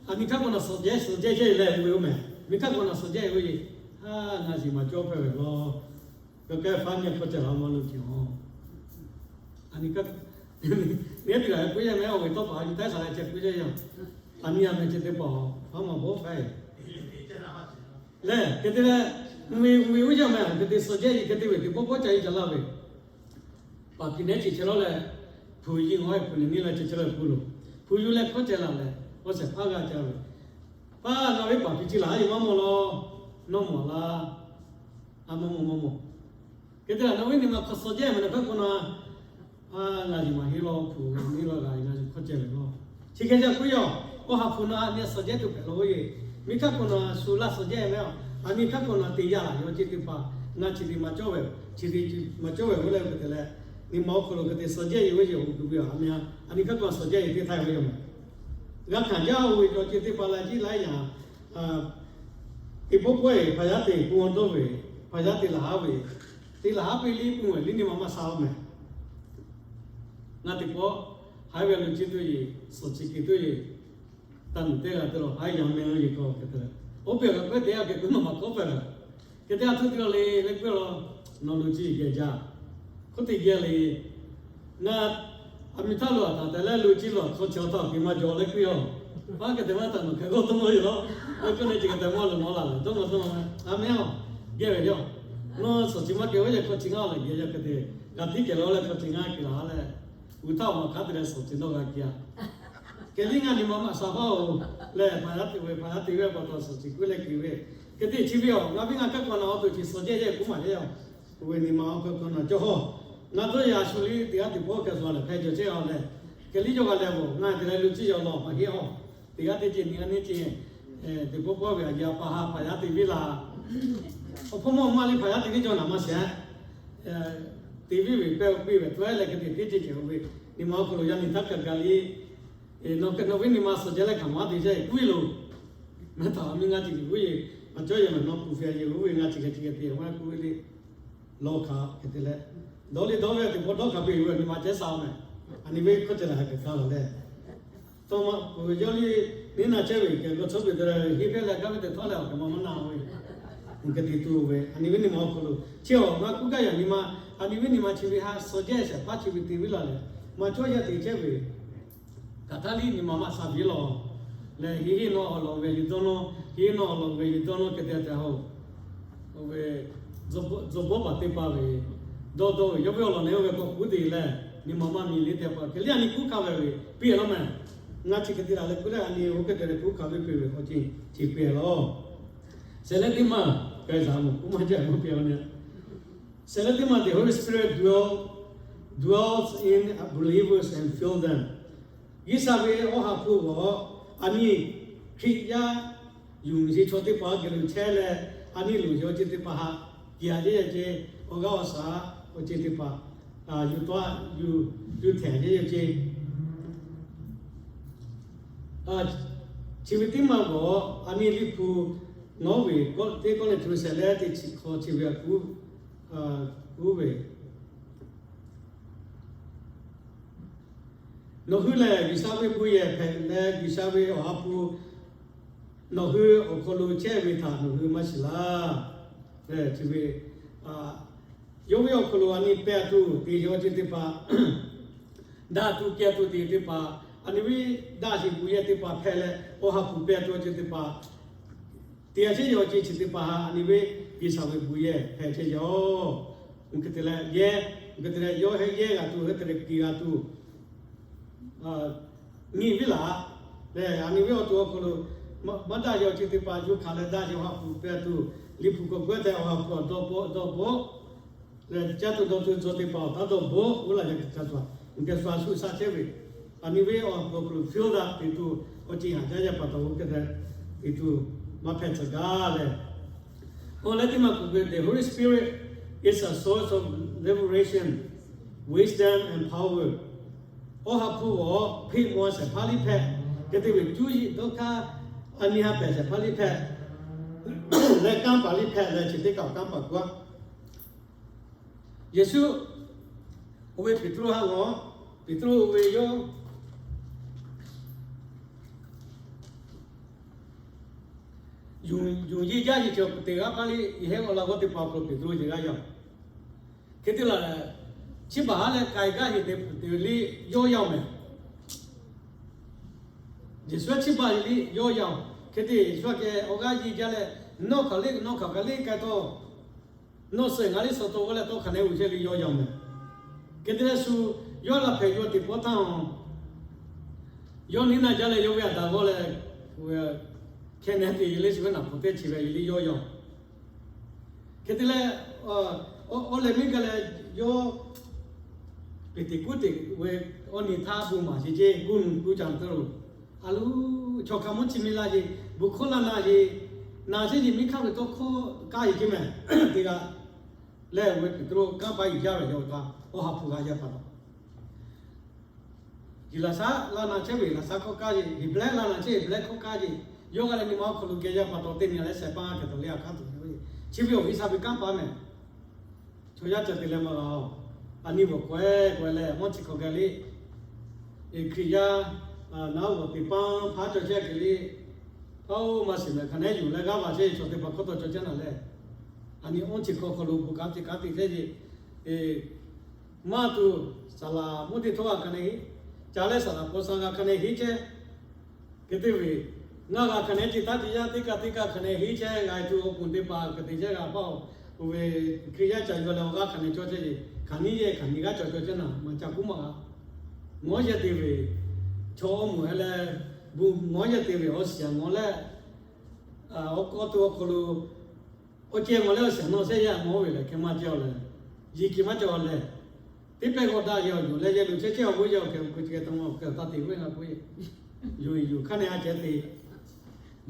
a nyi kaˉ k'awꞈ na shawˍ jehˇ shawˍ jehˇ chehˇ yeˬ leh ve oˇ mehˍ. Nyi kaˉ k'awꞈ na shawˍ jehˇ ve oˇ yeˬ, a, ngaˬ shiˍ maˇ cawˇ hpehꞈ ve law. Kaˇ kehˉ hpaˇ nyi hkawˇ ceh laˬ maˇ lo ce a. A nyi kaˉ, nyi teˇ g'aˇ k'oˆ yehˇ mehˍ, awˬ ve tawˇ paˍ a nyi taˇ shaˍ leh ceh k'oˆ yehˇ yaˇ. A nyi a mehˍ ceh teˇ hpaˍ hpaˇ maˇ bawˆ hpehꞈ lehˬ, hk'e te leh, mvuhˇ ve, mvuhˇ ve uˉ jaˇ mehˍ, hk'e te shawˍ jehˇ yeˬ hk'e te ve teˇ pawˆ pawˆ ca e ca laˇ ve, paˍ hpiˍ nehˉ ceh chehˇ lawˉ leh, hpu yiˇ ngaˬ hui hpu nehˉ nyi leh ceh chehˇ lawˉ ve k'oˆ lo, hpu yuˬ leh hkawˇ ceh laˬ leh, awˬ shehˍ hpaˇ g'a ca ve, hpaˇ ngaˬ ve paˍ hpiˍ ci laˬ a yeˬ maˇ mawˬ law, nawˇ mawˬ laˇ. A, maˇ mawˬ, maˇ mawˬ. Hk'e te leh nawˬ viˉ nyi ma hk'aw shawˍ jehˇ mehˍ nawˬ kaˉ k'awꞈ na A, ngaˬ yuˬ maˬ heˆ law, hpu nyi law g'a ngaˬ yuˬ hkawˇ ceh ve law. Chi hk'e jaˇ k'oˆ yaˇ, awˬ ha hpu naw a nyi suhˍ jehˇ tuˬ hpehꞈ law ve yoˬ. Miˬ hkaˇ k'o naw a shu laˇ suhˍ jehˇ ve a, a miˬ hkaˇ k'o naw a te yaˇ laˬ yawˇ ceh teˇ hpaˍ, ngaˬ chi te maˇ cawˇ ve, chi te maˇ cawˇ ve k'oˆ leh hk'e te leh, nyi ma awˬ hk'aw lo hk'e te suhˍ jehˇ yoˬ ve yoˬ, awˬ g'uˇ ve a, a miˬ hk'aˇ k'o suhˍ jehˇ yoˬ teˇ htaˇ ve yoˬ meh. G'a hkanˍ jaˇ oˇ ve cawˬ ceh teˇ hpaˍ la jiˇ laiˉ yaꞈ, teˇ pawˆ pawehˇ hpaˍ yaˇ te pun dawˇ ve, hpaˍ yaˇ te laˬ haˉ ve, te laˬ haˉ piˇ liˇ pun ve liˇ nyi ma maˇ sha oˬ meh. Ngaˬ teˇ pawˆ haiˉ ve lo ciˇ tuˬ yeˬ, suhˍ chi kehˬ tuˬ yeˬ, taˇ nuˬ teˇ g'aˇ te la haiˉ yaꞈ meh lo yeˬ k'o hk'e te leh, oˇ pehˬ g'a k'oˆ te a kehˬ k'oˆ maˇ maˇ k'oˆ pehˬ ve. Hk'e te a htoˇ te la le leh k'oˆ law, nawˬ lo ciˇ geh jaˇ. Hk'oˆ te geh le, ngaˬ a miˬ htaˇ lo a htaꞈ te leh lo ciˇ lo hk'aw chi awˬ htaˇ te maˇ jaw leh k'oˆ a, maˇ hk'e te maˇ htaꞈ nawˬ hk'e g'awˇ dawˇ nawˇ yoˬ law. Leh k'oˆ leh chi hk'e te maˇ lo nawˬ laˬ leh dawˇ maˇ dawˇ a meh a, geh ve yoˬ. Nawˬ suhˍ chi maˇ kehˬ oˇ yehˬ hk'aw chi ngaˇ leh geh yaˇ hk'e te, g'a tiˉ kehˬ la leh hk'aw chi ngaˇ kehˬ la leh, uˉ htaˇ awˬ maˬ hk'aˉ te leh suhˍ chi dawˇ g'a kehˬ a. Kehˬ liˇ ngaˬ nyi ma maˇ sha faˇ oˬ leh, hpaˍ yaˇ te ve, hpaˍ yaˇ te ve pa taw suhˍ chi k'oˆ leh kehˬ ve, hk'e te chi ve a, ngaˬ viˉ ngaˬ kaˇ k'aw naˬ awˬ to chi suhˍ jehˇ yehˇ k'oˆ maˍ le a. Oˇ ve nyi ma awˬ hk'aw k'aw naˬ cawˇ hawˇ, ngaˬ dawˇ yaꞈ shu liˇ teˇ g'aˇ teˇ pawˆ kehˬ suhˍ leh hpehˇ cawˬ chehˇ a leh, kehˬ liˇ yawˇ g'a leh bawˬ ngaˬ te leh lo ciˇ yaw law maˇ heˆ a. Teˇ g'aˇ teˇ ceuˬ nyi g'aˇ neˇ ceuˬ, teˇ pawˆ pawehˇ ve a yaˇ pa ha hpaˍ yaˇ te viˉ la, awˬ hpawˇ mawˇ maˇ liˇ hpaˍ yaˇ te viˉ cawˇ naˍ maˇ shehˍ. Teˇ viˉ ve pehˇ piˇ ve tawˆ leh hk'e te teˇ ceuˬ ceuˬ oˇ ve, nyi ma awˬ hk'aw lo yaˇ nyi htaˇ kaꞈ gaˬ liˇ, nawˬ hk'e nawˬ viˉ nyi ma suhˍ jehˇ leh hkaꞈ maˇ te chehˇ k'oˆ ve lo. Maˇ htaꞈ a miˇ ngaˇ ceuˬ kehˬ k'oˆ yeˬ, maˇ cawˇ yeˬ maˇ nawˬ kuˬ hpehꞈ yeˬ oˇ ve ngaˇ ceuˬ hk'e chi hk'e te maˇ k'oˆ ve le. Lawˇ hkanˍ hk'e te leh, dawˇ liˇ dawˇ ve teˇ pawˆ dawˇ hkanˍ piˇ ve nyi ma cehˇ sha meh. A nyi ve hk'aw ceh leh ha kehˬ htaˇ la leh, tawˇ ma k'oˬ ve yawˇ liˇ neˇ na chehˇ ve kehˬ g'aw tcuhˉ ve te leh henˇ hpehˇ leh gaˇ ve te htawˇ leh awˬ hk'e maˇ maˇ na ve, uˬ hk'e te tuˬ ve a nyi ve nyi ma awˬ hk'aw lo chi awˬ ngaˬ k'oˆ gaˇ yaꞈ nyi ma, a nyi ve nyi ma chi ve ha suhˍ jehˇ shehˍ hpaˇ chi ve te viˉ la leh, maˇ cawˇ yaˇ te chehˇ ve, hk'aˬ htaˇ liˇ nyi ma maˇ sha viˉ law leh, henˇ henˇ nawˬ awˬ lawn ve yuˬ dawˇ nawˇ, henˇ henˇ nawˬ awˬ lawn ve yuˬ dawˇ nawˇ hk'e te te ha oˬ. Oˇ ve, tzuhˬ bawˇ paˍ teˇ hpaˍ ve dawˇ dawˇ ve yawˇ ve awˬ lawn neˇ oˇ ve k'awꞈ k'oˆ te leh, nyi ma maˇ miˬ liˇ te pa hk'e liˇ a nyi k'oˆ hkanˍ ve ve piˇ laˇ meh. Ngaˬ chi hk'e te laˬ leh k'oˆ leh a nyi oˇ hk'e te leh k'oˆ hkanˍ ve piˇ ve awˬ ceuˬ chi piˇ laˇ. Shehˍ leh teˇ maˇ, k'ai zaꞈ mawˬ k'oˆ maˇ jaˇ maˇ piˇ a nyi. Shehˍ leh teˇ maˇ the Holy Spirit dwell, dwells in believers and fill them. G'uiˬsha ve Awˬ ha hpu g'awˬ a nyi Hkriꞈ yaˇ yuˬ nyi chaw teˇ hpaˍ geh lo chehˇ leh, a nyi loˍ yaw ceh teˇ hpaˍ haꞈ, kiˬ a ceh yaw ceh, awˬ g'aˇ awˬ shaˍ awˬ ceh teˇ hpaˍ, yuˬ tawˆ, yuˬ htehˍ ceh yaw ceh. Chi ve teˇ maˇ g'awˬ a nyi Liꞈ hpu ngawˉ ve teˇ kawˆ leh tuˬ shehˍ leh teˇ chi hk'aw chi ve a kuˉ, kuˉ ve Nawˬ hui lehˬ, G'uiˬsha ve bon yehˬ hpehꞈ leh, G'uiˬsha ve Awˬ ha hpu nawˬ hui awˬ hk'aw lo chehˇ ve htaꞈ nawˬ hui maˇ shiˍ laˇ. Chi ve yawˇ ve awˬ hk'aw lo a nyi pehˇ tuˬ te yaw ceh teˇ hpaˍ, daꞈ tuˬ kehˬ tuˬ te teˇ hpaˍ, a nyi ve daꞈ sheˍ bon yehˬ teˇ hpaˍ hpehꞈ leh, Awˬ ha hpu pehˇ tuˬ ceh teˇ hpaˍ, te a chehˇ yaw ceh chi teˇ hpaˍ haꞈ a nyi ve G'uiˬsha ve bon yehˬ hpehꞈ chehˇ yaw. Uˬ hk'e te leh yehˇ, uˬ hk'e te leh yawˇ heˆ yehˇ g'a tuˬ, heˆ te leh kiˬ g'a tuˬ nyi viˉ laˬ lehˬ, a nyi ve awˬ to awˬ hk'aw lo maˇ daꞈ yaw ceh teˇ hpaˍ yuˬ hkanˍ leh daꞈ yaw Awˬ ha hpu pehˇ tuˬ, Liꞈ hpu k'awꞈ k'oˆ tehꞈ Awˬ ha hpu awˬ dawˇ bawˆ dawˇ bawˆ leh caˇ tuˬ dawˇ tuˬ tcuh teˇ hpaˍ awˬ htaˇ dawˇ bawˆ oˇ laˬ yaꞈ hk'aˬ htaˇ cawˬ, uˬ hk'e shu a shu shaˉ chehˇ ve, a nyi ve awˬ hk'aw lo fill up te tuˬ awˬ ceuˬ haꞈ jaˇ yaˇ pa taw oˇ hk'e te tuˬ maˇ hpehꞈ tcuh gaˇ leh, awˬ leh teˇ maˇ k'oˆ ve, the Holy Spirit is a source of revelation, wisdom and power. Awˬ ha hpu awˬ hpeꞈ maw shehˍ hpaˇ liˇ hpehꞈ, hk'e te ve cuˇ yiˍ dawˇ hkanˇ a nyi ha pehˍ shehˍ hpaˇ liˇ hpehꞈ leh, kanˉ paˍ liˇ hpehꞈ leh, chi teˇ kaꞈ kanˉ paˍ k'oˆ a. Yeˍsuˆ oˇ ve Peˍtruˆ haꞈ g'awˬ, Peˍtruˆ oˇ ve yawˇ yonˍ yeˇ jaˇ yeˇ cawˬ peuˬ teˇ g'aˇ hpaˇ liˇ yehˬ hehˉ awˬ laꞈ g'awˇ teˇ hpaˍ awˬ hk'aw lo Peˍtruˆ yeˬ g'aˇ yaˇ. Hk'e te laˬ, chi baˬ haˉ leh k'ai gaˇ heˍ te peuˬ te liˇ yawˇ yaˇ mehˍ. Yeˍsuˆ chi baˬ yeˬ liˇ yawˇ yaˇ. Hk'e te Yeˍsuˆ kehˬ awˬ g'aˇ yeˇ jaˇ leh, nawˬ hk'aˬ le nawˬ hk'aˬ kaꞈ le k'ai tawˇ, nawˬ suh ngaˬ liˇ suh tawˇ g'aˇ leh tawˇ hk'aˬ nehˬ uiˍ chehˇ ve yawˇ yaˇ mehˍ. Hk'e te leh shu yawˇ laꞈ hpehꞈ yaw teꞈ pawˆ htaˇ, yawˇ neˇ naˆ jaˇ leh yawˇ ve aꞈ daꞈ g'awˇ leh, hkeh nehˬ te yeˬ leh shu ve naˍ pfuhˍ teˇ chi ve yeˬ liˇ yawˇ yaˇ. Hk'e te leh, awˬ lehˬ miˇ gaˇ leh yawˇ Peˍteˍkoˆteˍ ve awˇ nyi htaˇ bon maˍ sheˍ ceˇ, guˇ nuˬ guˇ caˇ tawˇ lo, a loˬ, chaw hk'a mvuhˇ chi miˇ laˇ ce, bon hkawˇ laˇ na ce, na chehˇ ce, miˇ hk'aˇ ve tawˇ hkawˇ kaˇ e ceˇ mehˍ. Teˇ g'aˇ lehˬ, oˇ ve Peˍtruˆ kanˉ paˉ yuˬ jaˇ ve yawˇ htaꞈ awˬ ha hpu g'a yaˇ pa taw, Yeˍlaˍsaˆ laˇ na chehˇ ve Yeˍlaˍsaˆ hkawˇ kaˇ ce, Heˍbrehˇ laˇ na chehˇ Heˍbrehˇ hkawˇ kaˇ ce, yawˇ g'a leh nyi ma awˬ hk'aw lo geh yaˇ pa taw, teˇ nyi leh shehˍ hpaˇ hk'e taw le a hk'aˇ tuˬ ve, chi ve awˬ G'uiˬsha ve kanˉ paˉ mehˍ. Chaw yaˇ ca te leh maˇ g'a-oˬ. A nyi bvuhꞈ k'awehˉ k'awehˉ leh mawˇ chi hk'aw geh le, Hkriꞈ yaˇ naˉ g'awˬ teꞈ paˇ hpaˇ cawˬ chehˇ hk'e le, hpaˇ-oˬ, maˇ shiˍ mehˍ, hk'aˬ nehˉ yuˬ leh g'aˇ va chehˇ ve chaw teˇ hpaˍ hk'awˇ taw cawˬ chehˇ naˍ leh, a nyi awˇ chi hk'aw hk'aw lo bon kanˉ te kanˉ te chehˇ ce, maˇ tuˬ saˍ laˍ mvuhˇ teˇ htawˇ g'a hk'a nehˉ, ca leh saˍ laˍ paw sa g'a hk'a nehˉ heˆ chehˇ. Hk'e te ve, ngaˬ g'a hk'a nehˉ ce taˇ te yaˇ teˇ kaˇ teˇ kaˇ hk'a nehˉ heˆ chehˇ g'a tuˬ awˬ pon teˇ hpaˍ hk'e te chehˇ g'a paˇ-oˬ. Oˇ ve Hkriꞈ yaˇ ca yuˬ leh awˬ g'aˇ hk'a nehˉ cawˬ chehˇ ce, hk'aˬ nyi yehˬ hk'aˬ nyi g'aˇ cawˬ cawˬ chehˇ naˍ maˇ ca kuˉ maˇ g'a. Ngawˬ yehˬ te ve, chaw awˬ moˍ heh leh, bon ngawˬ yehˬ te ve awˬ shiˍ ngawˬ leh, awˬ kawˆ tuˬ awˬ hk'aw lo awˬ ceh ngawˬ leh awˬ shiˍ nawˬ shehˆ yaˇ ngawˬ ve lehˬ hk'e maˇ cawˬ leh, yiˍ kiˬ maˇ cawˬ leh, teˇ pehˇ g'awˇ daꞈ yehˬ awˬ yuˬ leh yehˬ luˬ chehˇ chehˇ awˬ g'uˇ yehˬ awˬ hk'e k'o ceh taˇ maˇ hk'e taˇ te g'uˇ na k'o, yuˬ yuˬ hk'aˇ nehˉ a ceh te,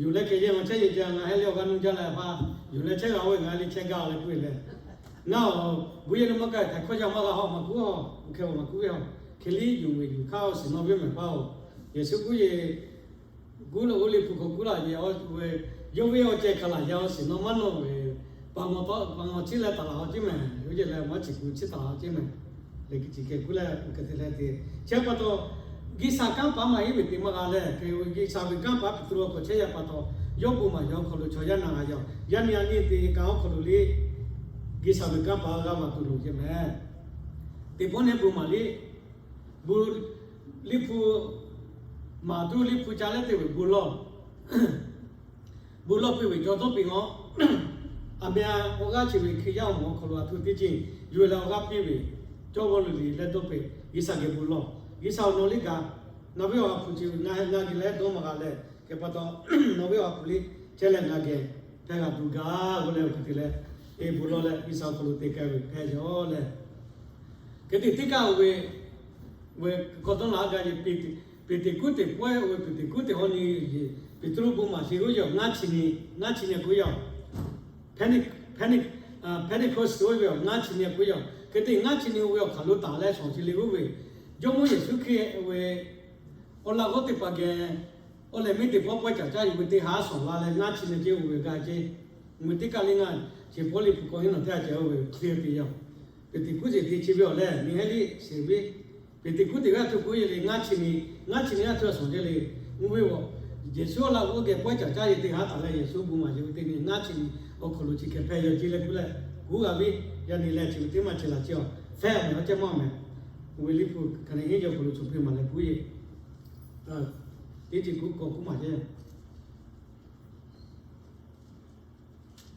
yuˬ leh hk'e yehˬ awˬ chehˇ yehˬ ceh ngaˬ heh leh awˬ g'aˇ nuˇ jaˇ leh hpaˇ, yuˬ leh chehˇ g'a-oˬ ve ngaˬ leh chehˇ gaˇ-oˬ leh k'oˆ ve leh, ngaˬ awˬ g'uˇ yehˬ nuˇ maˇ kaˇ ve htaꞈ hkawˇ yaˇ maˇ g'a haw maˇ kuˉ haw, oˇ hk'e maˇ kuˉ ve haw. Hk'e liˇ yuˬ ve yuˬ hk'aˇ awˬ shiˍ nawˬ ve mehˍ paˇ-oˬ. Yehˬ suh kuˉ yeˬ kuˉ leh oˇ liˇ hpu hk'aw kuˉ laˇ yehˬ, yawˇ ve awˬ ceh hk'a laˬ yehˬ awˬ shiˍ nawˬ maˇ nawˬ ve, pa nawˬ tawˆ pa nawˬ chiˇ leh taˍ laˬ haw ceˇ mehˍ. Oˇ yehˬ leh maˇ chi kuˬ chiˇ taˍ laˬ haw ceˇ mehˍ. Leh hk'e te leh, hk'e te leh, chi pa taw, G'uiˬsha kanˉ paˉ maˇ heˆ ve te maˇ g'a leh, hk'e G'uiˬsha ve kanˉ paˉ Peˍtruˆ awˬ hk'aw chehˇ yaˇ pa taw, yawˇ bon maˍ yaˇ awˬ hk'aw lo chaw yaˇ na g'a yaˇ-oˬ. Yaˇ nyi a nyi te kanˉ awˬ hk'aw lo le, G'uiˬsha ve kanˉ paˉ g'a maˇ tuˬ loˍ ceˇ mehˍ. Teˇ pawˆ nehˉ bon maˍ liˇ, bon liˇ hpu, maˍ tuˬ liˇ hpu ca leh te ve bon lawˇ, bon lawˇ piˇ ve cawˬ dawˇ piˇ ngawˬ, aˬ meh awˬ g'aˇ chi ve Hkriꞈ yaˇ awˬ moˍ awˬ hk'aw lo a htoꞈ teˇ ceuˬ yuˬ leh awˬ g'aˇ piˇ ve, cawˇ g'awˇ luˬ liˬ leh dawˇ peꞈ, G'uiˬsha geh bon lawˇ. G'uiˬsha awˬ nawˬ liˇ gaˬ, nawˬ ve awˬ ha hpu chi ngaˬ geh leh dawˇ maˇ g'a leh, hk'e pa taw, nawˬ ve awˬ ha hpu liˇ chehˇ leh ngaˬ geh hpehˇ g'a tuˬ gaˬ-oˬ leh, oˇ hk'e te leh, e bon lawˇ leh G'uiˬsha awˬ hk'aw lo te k'ai ve hpehˇ yaˇ-oˬ leh, hk'e te teˇ kaˇ oˇ ve, ve hk'aw dawˇ laˬ gaˇ ve, Peˍteˍkoˆteˍ pawehˇ oˇ ve Peˍteˍkoˆteˍ hawˉ nyi, Peˍtruˆ bon maˍ sheˍ k'oˆ yaˇ-oˬ, ngaˇ chi nyi, ngaˇ chi nyi k'oˆ yaˇ-oˬ, Pentecost oˇ ve ngaˇ chi nyi k'oˆ yaˇ-oˬ. Hk'e te ngaˇ chi nyi oˇ ve awˬ hk'aˬ lo taˍ leh shawˍ chi le k'oˆ ve, Jawˇmawˇ Yeˍsuˆ Hkriꞈ ve awˬ laꞈ g'awˇ teˇ hpaˍ geh awˬ lehˬ miˇ teˇ pawˆ pawehˇ caˍ caˇ yuˬ ve teˇ haˉ shawˍ la leh ngaˇ chi nyi ceh oˇ ve g'a ceh, mvuhˇ teˇ kaˇ liˇ ngaˇ, chi Pawˇluꞈ hpu k'awꞈ henˇ nawˬ teˇ g'aˇ ceh oˇ ve hk'e te yaˇ-oˬ. Peˍteˍkoˆteˍ te chi ve awˬ lehˬ miˬ heh liˇ sheˍ ve, Peˍteˍkoˆteˍ g'aˇ htuˇ k'oˆ yehˬ le ngaˇ chi nyi, ngaˇ chi nyi g'aˇ htuˇ a shawˍ ceh le, oˇ ve Yeˍsuˆ awˬ laꞈ g'awˇ geh pawehˇ caˍ caˇ yehˬ teˇ haˉ taˍ leh Yeˍsuˆ bon maˍ sheˍ ve teˇ nyi ngaˇ chi nyi awˬ hk'aw lo chi hk'e hpehˇ yaˇ ceh leh k'oˆ leh, kuˉ g'a ve, yaˇ nyi leh chi ve teˇ maˇ chi laˬ ceh-oˬ, hpehˇ mehˍ awˬ ceh maˇ mehˍ. Oˇ ve liˇ hpu hk'aˬ nehˉ heˆ yaˇ awˬ hk'aw lo chaw hpeuˇ maˍ leh kuˉ yeˬ, teˇ ceuˬ kuˉ k'awꞈ kuˉ maˍ ceh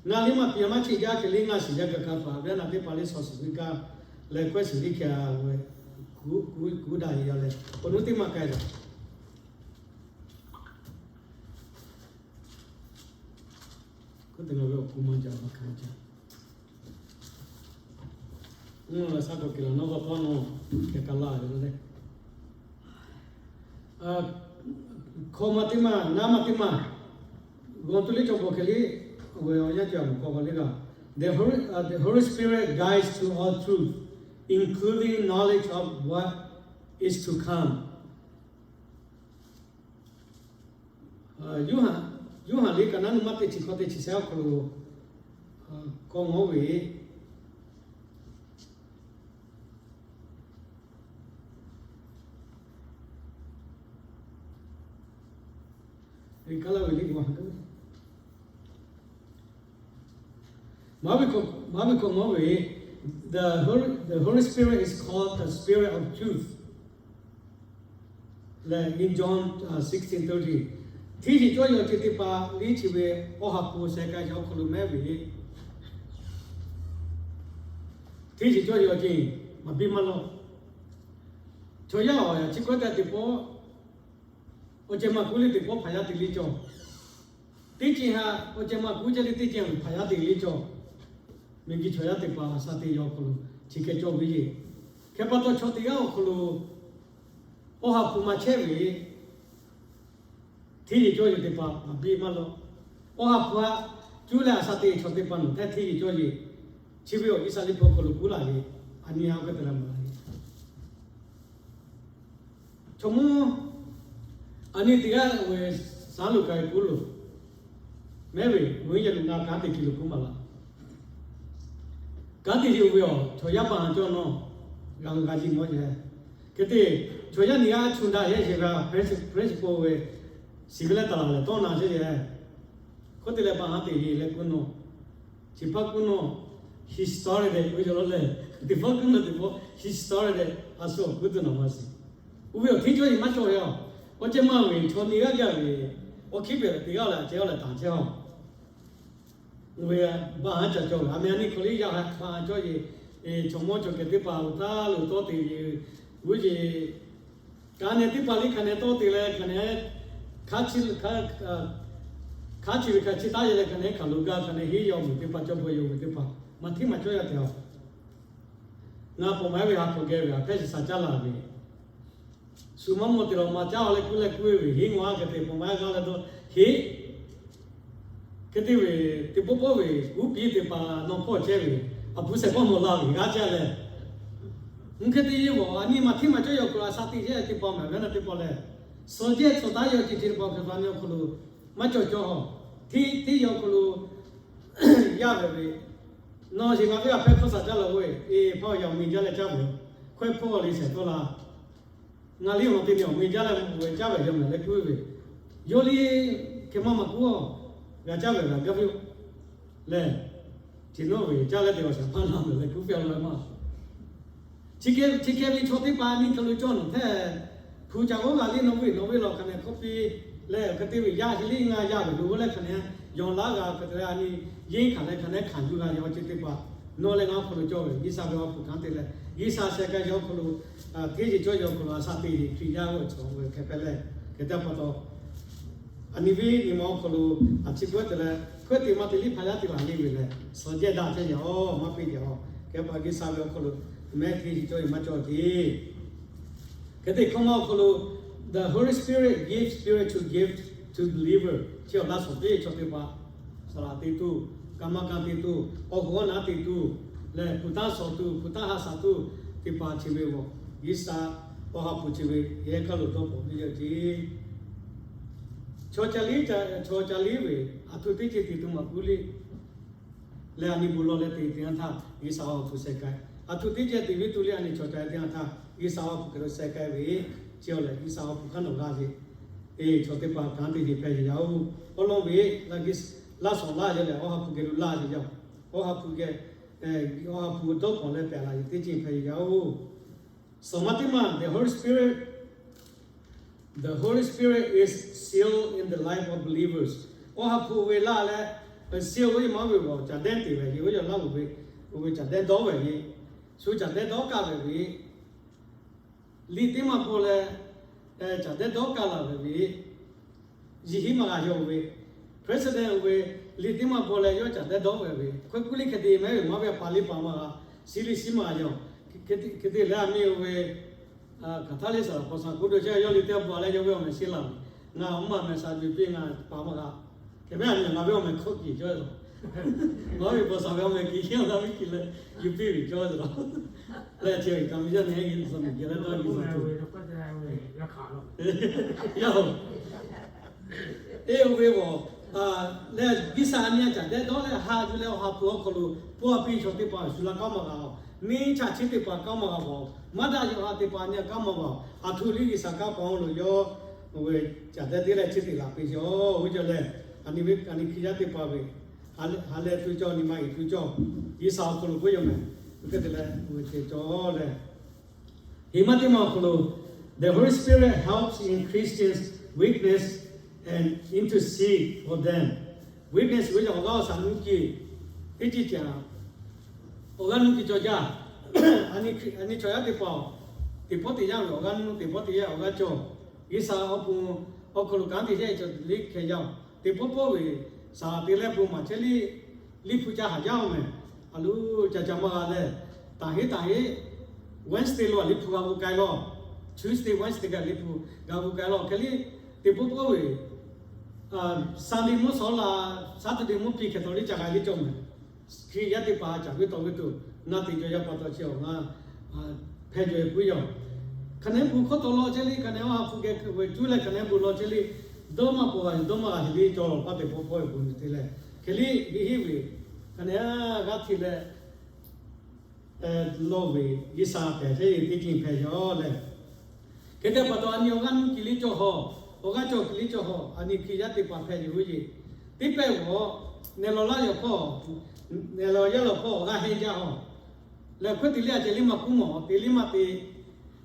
Ngaˬ liˇ maˇ piˇ-a maˇ cheˇ jaˇ hk'e liˇ ngaˇ shiˍ jaˇ kaꞈ kaꞈ paˍ ve a naˬ teˇ hpaˍ liˇ shawˍ shiˍ ve kaꞈ leh kawehˇ shiˍ liˇ hkeh-a ve, kuˉ daꞈ-e yaˇ leh awˬ nuˇ teˇ maˇ k'ai-a. K'oˆ te ngaˬ ve awˬ hk'oˆ maˇ jaˇ maˇ hkanˍ jaˇ. Mvuhˇ naw g'a shaˉ k'awꞈ kuiˬ laˬ nawˉ g'a hpawˇ nawˉ keh k'ai laˇ ve le. Hkawˇ maˇ teˇ maˇ, naˉ maˇ teˇ maˇ, g'aw tuˬ liˇ cawˬ k'awꞈ hk'e liˇ, awˬ g'aˇ yaˇ ceh a mvuhˇ k'awꞈ g'a liˇ g'a. The Holy, uh, the Holy Spirit guides to all truth, including knowledge of what is to come. Yoˇhanˬ, Yoˇhanˬ liꞈ ka naˉ nuˇ maˇ teˇ chi hkawˇ teˇ chi shehˆ awˬ hk'aw lo k'awꞈ ngawˉ ve, Maˇ ve k'o, maˇ ve k'o ngawˉ ve, the Holy, the Holy Spirit is called the Spirit of truth. Leh in John sixteen thirty, hteˇ shiˍ cawˇ yaw ceh teˇ hpaˍ liˇ chi ve awˬ ha hpu sheh k'ai yaˇ awˬ hk'aw lo mehˉ ve, hteˇ shiˍ cawˇ yaw ceh maˍ biˇ maˇ lawˬ. Chaw yaˇ awˬ yaꞈ chi kawˆ te teˇ pawˆ, awˬ ceh maˇ kuˉ leh teˇ pawˆ hpaˍ yaˇ te liˇ cawˬ. Teˇ ceuˬ haꞈ awˬ ceh maˇ kuˉ ceh leh teˇ ceuˬ haꞈ hpaˍ yaˇ te liˇ cawˬ. Miˬguiˬ chaw yaˇ teˇ hpaˍ a sha te yaw hk'aw lo chi hk'e cawˇ ve yoˬ. Hk'e pa taw, chaw teˇ g'aˇ awˬ hk'aw lo Awˬ ha hpu maˇ chehˇ ve hteˇ yeˬ cawˇ yeˬ teˇ hpaˍ maˇ biˇ maˇ lawꞈ. Awˬ ha hpu haꞈ cuˇ leh a sha te chaw teˇ hpaˍ nawˬ hteˇ hteˇ yeˬ cawˇ yeˬ. Chi ve awˬ G'uiˬsha liꞈ hpu awˬ hk'aw lo kuˉ laˬ ve, a nyi a hk'e te leh maˍ laˬ ve. Chaw mawˇ, a nyi teˇ g'aˇ ve saˉ lo ka ve kuˉ loˬ, mehˉ ve, awˬ viˉ yaˇ lo na kanˉ te hk'e lo kuˉ maˍ laˬ. Kanˉ te yeˬ ve awˬ, chaw yaˇ paˍ haꞈ cawˇ nawˇ, g'a g'a jiˇ mawˇ yehˬ. Hk'e te, chaw yaˇ nyi g'aˇ chu daꞈ yehˬ sheˍ g'a, principle ve, shiˍ ve leh taˍ laˬ leh tawˇ na chehˇ yehˬ. Hk'oˆ te leh paˍ haꞈ te yeˬ leh kuˉ nawˇ, chi hpaˇ kuˉ nawˇ, history dehꞈ ve yaw lawˇ leh, teˇ hpaˍ kuˉ nawˇ teˇ hpaˍ history dehꞈ a shu awˬ kuˉ tuˬ nawˬ maˇ shiˍ. Oˇ ve awˬ hteˇ cawˇ yeˬ maˇ cawˇ ve a. Awˬ ceh maˇ ve chaw nyi g'aˇ gaˇ ve, awˬ hkiˉ pehˍ teˇ g'aˇ leh a ceh a leh taˍ chehˇ a. Oˇ ve paˍ haꞈ ca cawˇ ve, a meh a nyi hk'aw liˇ yaˇ haꞈ paˍ haꞈ cawˇ yeˬ, chaw mawˇ chaw kehˬ teˇ hpaˍ awˬ htaˇ lo tawˇ te yeˬ, g'uˇ yeˬ, ka neh teˇ hpaˍ liˇ hk'a neh tawˇ te leh hk'a neh, hk'aˇ chi ve hk'a chi taˉ yehˬ leh hk'a neh hk'aˬ lo gaˇ hk'a neh heˉ yaw muˬ teˇ hpaˍ cawˇ bvuhꞈ yaw muˬ teˇ hpaˍ maˇ hteˇ maˇ cawˇ yaˇ te a. Ngaˬ paw maˍ ve ha hk'aw geh ve a hpehˇ shiˍ shaˍ caˇ laˬ ve, shu maˇ mawˇ te la maˇ caˇ a leh kuˉ leh kuˉ ve heˉ ngaw a hk'e te paw maˍ g'a leh dawˇ heˆ. Hk'e te ve, teˇ pawˆ pawˆ ve, uˉ piˇ teˇ hpaˍ nawˬ hpawˇ chehˇ ve, a puiˉ shehˍ pawˆ mawˬ la ve g'aˇ caˇ leh, mvuhˇ hk'e te yeˬ vawˬ a nyi maˇ hteˇ maˇ cawˇ yaw hk'aw lo a sha te yehˬ teˇ hpaˍ mehˍ ve na teˇ pawˆ leh, suhˍ jehˇ tsuhˍ taˉ yaw ceh ceh teˇ hpaˍ hk'e pa nyi awˬ hk'aw lo maˇ cawˬ cawˇ haw, hteˇ hteˇ yaw hk'aw lo yaˇ ve ve, nawˬ sheˍ ngaˬ ve a hpehˇ hkawˇ shaˍ caˇ laˬ k'oˆ ve, e hpaˇ yaˇ awˬ meh jaˇ leh caˇ ve, hkawehˇ hpawˇ le shehˍ tawˇ la. Ngaˬ liˇ awˬ te nyi awˬ meh jaˇ leh mawˬ ve caˇ ve yaw mehˍ leh kuˉ ve, yawˇ liˇ hk'e maˇ maˇ kuˉ a, g'a caˇ ve g'a gaˇ ve lehˬ, chi nawˇ ve caˇ leh te awˬ shaˍ hpaˇ la mehˍ leh kuˉ piˇ a la maˇ Chi hk'e ve chaw teˇ hpaˍ a nyi hk'aˬ lo cawˇ nawˬ hteˇ, hpu ca g'awˇ g'a liˇ nawˬ ve nawˬ ve lawˬ hk'a neh hk'oˆ piˇ leh, hk'e te ve yaˇ chi liˇ ngaˇ yaˇ ve lo g'awˇ leh hk'a neh, yawˬ laˇ g'a hk'e te leh a nyi yeˇ hkanˍ leh hk'a neh hkanˍ yuˬ g'a yaw ceh teˇ hpaˍ, nawˬ leh ngaˬ awˬ hk'aw lo cawˇ ve G'uiˬsha ve awˬ ha hpu kanˉ te leh, G'uiˬsha sheh k'ai yaw hk'aw lo hteˇ yeˬ cawˇ yaw hk'aw lo a sha te yeˬ Hkriꞈ yaˇ g'awˇ chaw ve hk'e hpehꞈ leh, hk'e te pa taw, a nyi viˉ nyi ma awˬ hk'aw lo a chi k'oˆ te leh, hkawehˇ te maˇ te liˇ hpaˇ yaˇ te laˬ le ve lehˬ, suhˍ jehˇ daꞈ chehˇ yaˇ a, maˇ piˇ yaˇ a. Hk'e pa G'uiˬsha ve awˬ hk'aw lo mehˉ hteˇ yeˬ cawˇ yeˬ maˇ cawˇ ce. Hk'e te hkawˇ ma awˬ hk'aw lo, the Holy Spirit gives spiritual gift to believer. Chi awˬ laˇ shawˍ teˇ chaw teˇ hpaˍ, saˍ laꞈ te tuˬ, kaˇ maˇ kaˇ te tuˬ, awˬ hoꞈ awˬ naˉ te tuˬ, leh hpu taˇ shawˍ tuˬ, hpu taˇ ha shaˍ tuˬ, teˇ hpaˍ chi ve g'awˇ, G'uiˬsha awˬ ha hpu chi ve yehˬ kaˇ lo dawˇ hpawꞈ piˇ yaˇ ce. Chaw ca liˇ, chaw ca liˇ ve, aˬ htoꞈ teˇ ceuˬ te tuˬ maˇ kuˉ le. Leh a nyi bon lawˬ leh te teˇ yanˇ htaˇ G'uiˬsha awˬ ha hpu sheh k'ai. Aˬ htoꞈ teˇ ceuˬ te ve tuˬ le a nyi chaw ca teˇ yanˇ htaˇ G'uiˬsha awˬ ha hpu geh lo sheh k'ai ve, chi awˬ lehˬ G'uiˬsha awˬ ha hpu hk'aˇ nawˬ g'a ve, e chaw teˇ hpaˍ kanˉ te yeˬ hpehꞈ yeˬ yaˇ oˬ. Awˬ lawn ve, laˇ shawˍ laˇ yehˬ lehˬ awˬ ha hpu geh lo laˇ yeˬ yaˇ oˬ. Awˬ ha hpu geh, awˬ ha hpu dawˇ hpawꞈ leh pehˬ laˬ yeˬ teˇ ceuˬ hpehꞈ yeˬ yaˇ oˬ. Sawˍ maˇ teˇ maˇ, the Holy Spirit, the Holy Spirit is sealed in the life of believers. Awˬ ha hpu ve laˇ leh, seal ve maˇ ve g'awˇ caˬ dehˉ te ve yeˬ, oˇ yaˇ laˇ ve, oˇ ve caˬ dehˉ dawˇ ve yeˬ, shu caˬ dehˉ dawˇ kaˇ ve ve, liꞈ teˇ maˇ paw leh, caˬ dehˉ dawˇ kaˇ laˬ ve ve, yeˬ hiˉ maˇ g'a yaw ve, president oˇ ve, liꞈ teˇ maˇ paw leh yawˇ caˬ dehˉ dawˇ ve ve, hkawehˇ kuˉ liˇ hk'e te mehˉ ve maˇ ve a pa liˇ pa maˇ g'a, shiˉ liˇ shiˉ maˇ g'a yaw. Hk'e te leh a miˇ oˇ ve, hkaˍ htaˇ liˇ saˍ laꞈ hpaw saˍ k'oˆ do chehˇ yawˇ liˇ teˇ paw leh yawˇ ve awˬ meh shiˉ laˬ ve, ngaˬ awˬ meh saˍ yuˬ piˇ ngaˬ pa maˇ g'a. Hk'e mehˉ a miˇ ngaˬ ve awˬ meh hkawˇ kiˬ cawˇ ve laˬ. Ngaˬ ve paw saˍ ve awˬ meh kiˬ hiˉ a g'a ve kiˬ leh yuˬ piˇ ve cawˇ ve laˬ. Leh chi kaꞈ miˬ yaˇ nehˬ e saˍ miˬ geh leh dawˇ nyi saˍ tuˬ yaˇ oˬ. Eˇ, oˇ ve g'awˇ, leh G'uiˬsha a nyi a caˬ dehˉ dawˇ leh ha yuˬ leh awˬ ha hpu awˬ hk'aw lo pawˇ a piˇ chaw teˇ hpaˍ shu la kaˉ maˇ g'a oˬ. Neˇ chaꞈ chi teˇ hpaˍ kaˉ maˇ g'a oˬ. Maˇ daꞈ yaw ha teˇ hpaˍ a nyi a kaˉ maˇ g'a oˬ. Aˬ htoꞈ liˇ G'uiˬsha kanˉ paw lo yawˇ oˇ ve caˬ dehˉ teˇ leh chi teˇ laˬ piˇ yaˇ oˬ. Oˇ ve cawˇ leh, a nyi ve a nyi Hkriꞈ yaˇ teˇ hpaˍ ve ha leh tuˬ cawˇ, nyi ma iˍ tuˬ cawˇ, G'uiˬsha awˬ hk'aw lo k'oˆ yaw mehˍ. Oˇ hk'e te leh oˇ ve ceh cawˇ leh, heˍ maˇ teˇ maˇ awˬ hk'aw lo, the Holy Spirit helps in Christians' weakness and intercede for them. Weakness ve yaˇ awˬ g'aˇ awˬ shaˍ nuˇ kiˬ, teˇ ceuˬ ceuˬ awˬ g'aˇ nuˇ kiˬ cawˬ jaˇ. A nyi chaw yaˇ teˇ hpaˍ, teˇ pawˆ teˇ yanˇ ve awˬ g'aˇ nuˇ, teˇ pawˆ teˇ yanˇ awˬ g'aˇ cawˬ. G'uiˬsha awˬ pon awˬ hk'aw lo kanˉ te yehˬ cawˬ liˇ hkeh jaˇ oˬ. Teˇ pawˆ pawˆ ve shaˍ te leh bon maˍ chehˇ liˇ, liˇ hpu ca haˍ jaˇ oˬ mehˍ. A loˬ ca ca maˇ g'a leh, taˍ heˆ taˍ heˆ Wednesday lo a liꞈ hpu g'a g'o k'ai lawˬ. Tuesday, Wednesday kaꞈ liꞈ hpu g'a g'o k'ai lawˬ. Hk'e liˇ teˇ pawˆ pawˆ ve Sunday mawˇ shawˉ la, Saturday mawˇ piˇ hk'e taw liˇ ca g'a liˇ cawˬ mehˍ. Hkriꞈ yaˇ teˇ hpaˍ caˍ ve tawˬ ve tuˬ na te jaw yaˇ pa taw chi awˬ na hpehꞈ jaw e puiˉ yaˇ. Hk'aˬ nehˉ bon hk'oˆ tawˬ law chehˇ le, hk'aˬ nehˉ Awˬ ha hpu geh ve cuˇ leh hk'aˬ nehˉ bon law chehˇ le, dawˇ maˇ paw g'a, dawˇ maˇ g'a heꞈ le cawˬ lawˬ paˇ teˇ pawˆ pawˆ ve bon te leh, hk'e liˇ ve heˆ ve hk'aˬ nehˉ g'aˇ hteꞈ leh lawˬ ve G'uiˬsha pehˍ chehˇ ve teˇ ceuˬ hpehꞈ yaˇ lehˬ. Hk'e te pa taw a nyi awˬ g'aˇ nuˇ kiˬ liˇ cawˬ hawˬ, awˬ g'aˇ cawˬ kiˬ liˇ cawˬ hawˬ, a nyi Hkriꞈ yaˇ teˇ hpaˍ hpehꞈ ve yoˬ ceˇ. Teˇ pehˍ g'awˬ nehˬ lawˬ laˇ yaw hpawˇ, nehˬ lawˬ yaˇ lawˬ hpawˇ awˬ g'aˇ hehnˇ jaˇ hawˬ. Lehˬ hk'oˆ te liˇ a ceh liˇ maˇ k'oˆ mawˬ, te liˇ maˇ te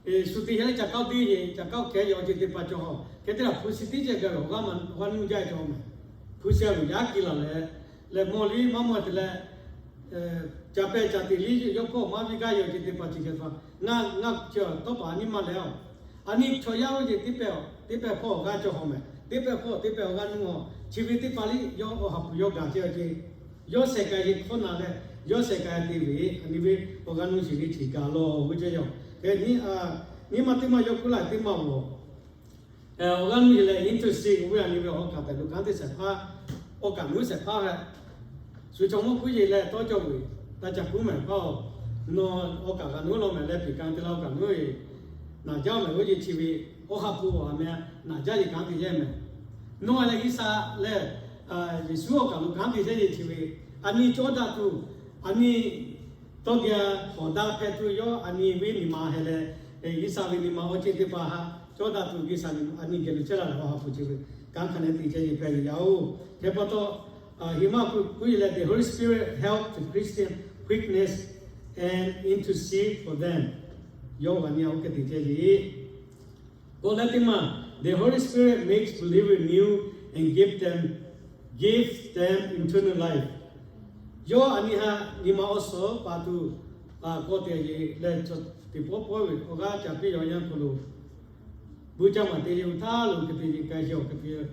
shu te heh le ca kaoˇ deˇ yeˬ, ca kaoˇ hkeh yaw ceˇ teˇ hpaˍ cawˬ hawˬ. Hk'e te a hpu shi teˇ ceh gaˬ ve awˬ g'aˇ nuˇ jaˇ cawˬ mehˍ. Hpu shi a vuˬ yaˇ kiˬ laˬ leh, lehˬ mawˬ liˇ maˇ mawˬ te leh, ca pehˇ ca te liˇ yawˇ hpawˇ maˇ viˇ gaˇ yaw ceˇ teˇ hpaˍ chi hkeh hpaˍ ngaˬ ngaˬ cawˬ tawˇ paˍ a nyi maˇ leh awˬ. A nyi chaw yaˇ oˇ ceˇ teˇ pehˍ, teˇ pehˍ hpawˇ awˬ g'aˇ cawˬ hawˬ mehˍ. Teˇ pehˍ hpawˇ teˇ pehˍ awˬ g'aˇ nuˇ hawˬ. Chi ve teˇ hpaˍ liˇ yawˇ Awˬ ha hpu yawˇ gaˬ chehˇ ceˇ. Yawˇ shehˍ k'ai yeˬ hkawˇ na leh, yawˇ shehˍ k'ai te ve a nyi ve awˬ g'aˇ nuˇ shiˍ ve chi gaˬ lawˬ ve ceh yaˇ. Hk'e nyi ma teˇ maˇ yawˇ k'oˆ laˇ teˇ maˇ g'awˬ awˬ g'aˇ nuˇ yeˬ leh intercede ve a nyi ve awˬ kaˍ tehꞈ lo kanˉ teˇ shehˍ hpaˇ, awˬ kaˍ nuˇ shehˍ hpaˇ heh, shu chaw mawˇ puiˉ yeˬ leh tawˇ cawˬ ve, taˇ ca kuˉ mehˍ hpaˇ-oˬ, nawˬ awˬ kaˍ g'a nuˇ lawˬ mehˍ leh peˬ kanˉ te la awˬ kaˍ nuˇ yeˬ naˬ jaˇ mehˍ oˇ ceˇ chi ve, Awˬ ha hpu awˬ ha meh naˬ jaˇ yeˬ kanˉ te yehˇ mehˍ. Nawˬ a leh G'uiˬsha lehˬ, Yeˍsuˆ awˬ kaˍ lo kanˉ te yehˇ yeˬ chi ve, a nyi cawˇ daꞈ tuˬ, a nyi tawˇ geh hawˍ daꞈ hpehꞈ tuˬ yawˇ a nyi ve nyi ma heh leh, G'uiˬsha ve nyi ma awˬ ceˇ teˇ hpaˍ ha cawˇ daꞈ tuˬ G'uiˬsha a nyi geh lo chehˇ la leh Awˬ ha hpu chi ve kanˉ hk'a nehˉ te chehˇ yeˬ hpehꞈ ve yaˇ-oˬ. Hk'e pa taw, Heˍmaˇ hpu k'oˆ yeˬ leh, the Holy Spirit help to Christian weakness and intercede for them. Yawˇ g'a nyi a oˇ hk'e te chehˇ yeˬ. K'awꞈ leh teˇ maˬ, the Holy Spirit makes believer new and give them, give them eternal life. Yawˇ a nyi ha nyi ma awˬ suhˍ pa tuˬ k'awꞈ te yeˬ leh, teˇ pawˆ pawˆ ve awˬ g'aˇ ca piˇ yaw yanˇ hk'aw lo, bon ca maˍ te yeˬ htaˇ lo hk'e te yeˬ k'ai sheˍ awˬ hk'e te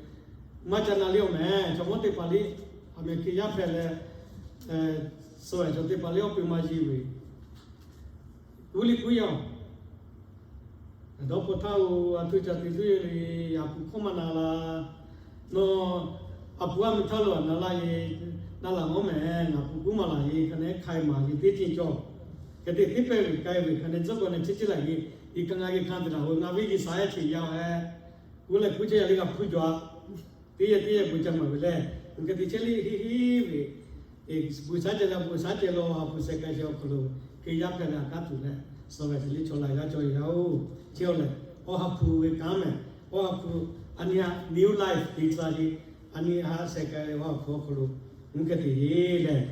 maˇ ca na liˇ awˬ mehˍ. Chaw mawˇ teˇ hpaˍ liˇ a meh hk'e yaˇ hpehꞈ leh, suh ve chaw teˇ hpaˍ liˇ awˬ pui maˇ yeˬ ve uˉ liˇ puiˉ yaˇ-oˬ. Dawˇ hpfuhˇ htaˇ lo a htoꞈ ca te tuˬ le, a hpu hkawˇ maˇ na la. Nawˬ a hpu a meh htaˇ lo a na la yeˬ, na laˬ mawˇ mehˍ, ngaˬ hpu kuˉ maˇ laˬ yeˬ, hk'a nehˉ hk'ai maˍ yeˬ teˇ ceuˬ cawˬ. Hk'e te teˇ pehˍ ve k'ai ve hk'a nehˉ tcuhˉ k'awꞈ nehˉ chehˇ chehˇ laˬ yeˬ, iˬ ka ngaˬ geh hkanˇ te naˬ ve ngaˬ ve G'uiˬsha yaˇ chi yaˇ-oˬ heh. Kuˉ leh kuˉ chehˇ yaˇ liˇ g'a hpuˇ jaw-a. Teˇ yehˬ teˇ yehˬ bon ca maˍ ve lehˬ, hk'e te chehˇ liˇ heˆ heˆ ve, bon shaˉ ceh leh bon shaˉ ceh law, a hpu sheh k'ai sheh awˬ hk'aw lo hk'e yaˇ hpehꞈ leh a kaˉ tuˬ leh, suh ve htaꞈ liˇ chaw laiˬ g'aˇ cawˬ yaˇ-oˬ. Chehˇ-oˬ lehˬ, Awˬ ha hpu ve kanˉ mehˍ. Awˬ ha hpu a nyi ha new life te tcuh a yeˬ, a nyi ha sheh k'ai ve Awˬ ha hpu awˬ hk'aw lo, mvuhˇ hk'e te yeˬ lehˬ,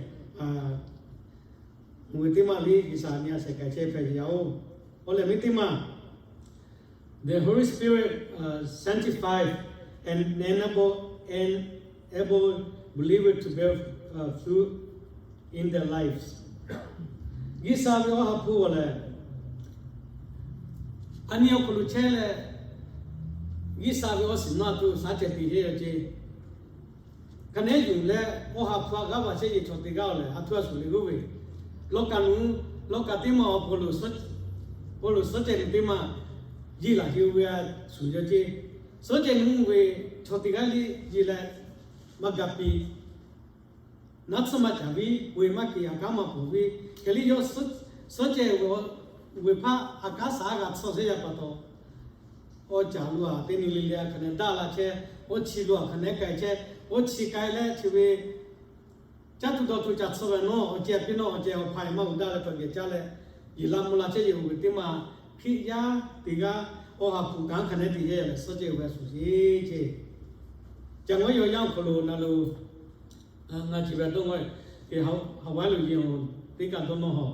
mvuhˇ ve teˇ maˇ liˇ G'uiˬsha a nyi ha sheh k'ai chehˇ hpehꞈ ve yaˇ-oˬ. Awˬ lehˬ miˇ teˇ maˇ, the Holy Spirit sanctify and enable, enable believer to bear fruit in their lives. G'uiˬsha ve Awˬ ha hpu awˬ lehˬ, a nyi awˬ hk'aw lo chehˇ leh, G'uiˬsha ve awˬ shiˍ naˇ tuˬ shaˉ ceh te chehˇ yaˇ ceˇ. Hk'a nehˉ yuˬ leh Awˬ ha hpu a g'aˇ va chehˇ yeˬ chaw teˇ g'aˇ awˬ lehˬ, a htoꞈ a shuˍ le g'oˇ ve, lawˇ kaꞈ nu, lawˇ kaꞈ teˇ maˇ awˬ hk'aw lo, awˬ hk'aw lo suhˉ ceh nu teˇ maˇ yeˬ laˬ heˆ ve a shuˍ yaˇ ceˇ. Suhˉ ceh nu ve chaw teˇ g'aˇ liˇ yeˬ leh maˇ ga piˇ. Naˉ tsuhˇ maˇ caˍ viˉ, k'oꞈ-e maˇ k'oꞈ-e, a kanˉ maˇ k'oꞈ viˉ. Hk'e liˇ yawˇ suhˉ ceh ve hpaˇ a kanˉ shaˍ g'a tsuhˇ shehˇ yaˇ pa taw, awˬ caˍ lo a teˇ nyi le le a hk'a nehˉ daˇ la chehˇ, awˬ chi lo a hk'a nehˉ k'ai chehˇ, awˬ chi k'ai leh chi ve caˇ tuˬ dawˬ tuˬ ca tsuhˇ ve nawˇ awˬ ceh piˇ nawˇ awˬ ceh awˬ hpaˍ maˇ g'uˇ daˇ leh tawˇ geh caˇ leh, yeˬ la mvuh la chehˇ yeˬ oˬ ve teˇ maˇ, Hkriꞈ yaˇ teˇ g'aˇ Awˬ ha hpu kanˉ hk'a nehˉ te yehˇ leh suhˉ ceh ve a shuˍ sheˍ ceˇ. Ca ngaw yaw yanˇ awˬ hk'aw lo na lo, ngaˬ chi ve dawˇ ngaw, Hawaii lo yeˬ teˇ kaꞈ dawˇ nawˇ hawˬ.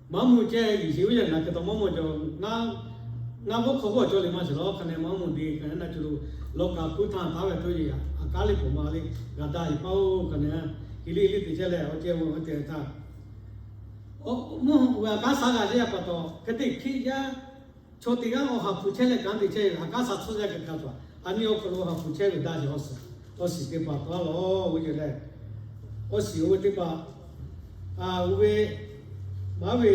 Maˇ mvuh ceh yeˬ sheˍ oˇ yaˇ naˬ hk'e taw maˇ mvuh cawˬ. Ngaˇ g'awˇ hk'aw g'awˇ cawˬ le maˇ shiˍ lawˬ, hk'a nehˉ maˇ mvuh de hk'a nehˉ na cu lo, lawˇ kaꞈ hkuˇ htaˇ taˍ ve tawˇ yeˬ a kaˉ liˇ pawˬ ma le, g'a daꞈ yeˬ paˇ-oˬ hk'a nehˉ, heˍ liˇ heˍ liˇ te chehˇ leh awˬ ceh ve awˬ te htaˇ, mvuhˇ ve a kanˉ shaˍ g'a chehˇ yaˇ pa taw, hk'e te Hkriꞈ yaˇ chaw teˇ g'aˇ Awˬ ha hpu chehˇ leh kanˉ te chehˇ ve a kanˉ shaˍ tsuhˇ yaˇ kaꞈ hk'a pa, a nyi awˬ hk'aw lo Awˬ ha hpu chehˇ ve daꞈ sheˍ awˬ shiˍ, awˬ shiˍ teˇ hpaˍ taˍ lawˬ ve ceˇ leh, awˬ shiˍ oˇ ve teˇ hpaˍ, oˇ ve, maˇ ve,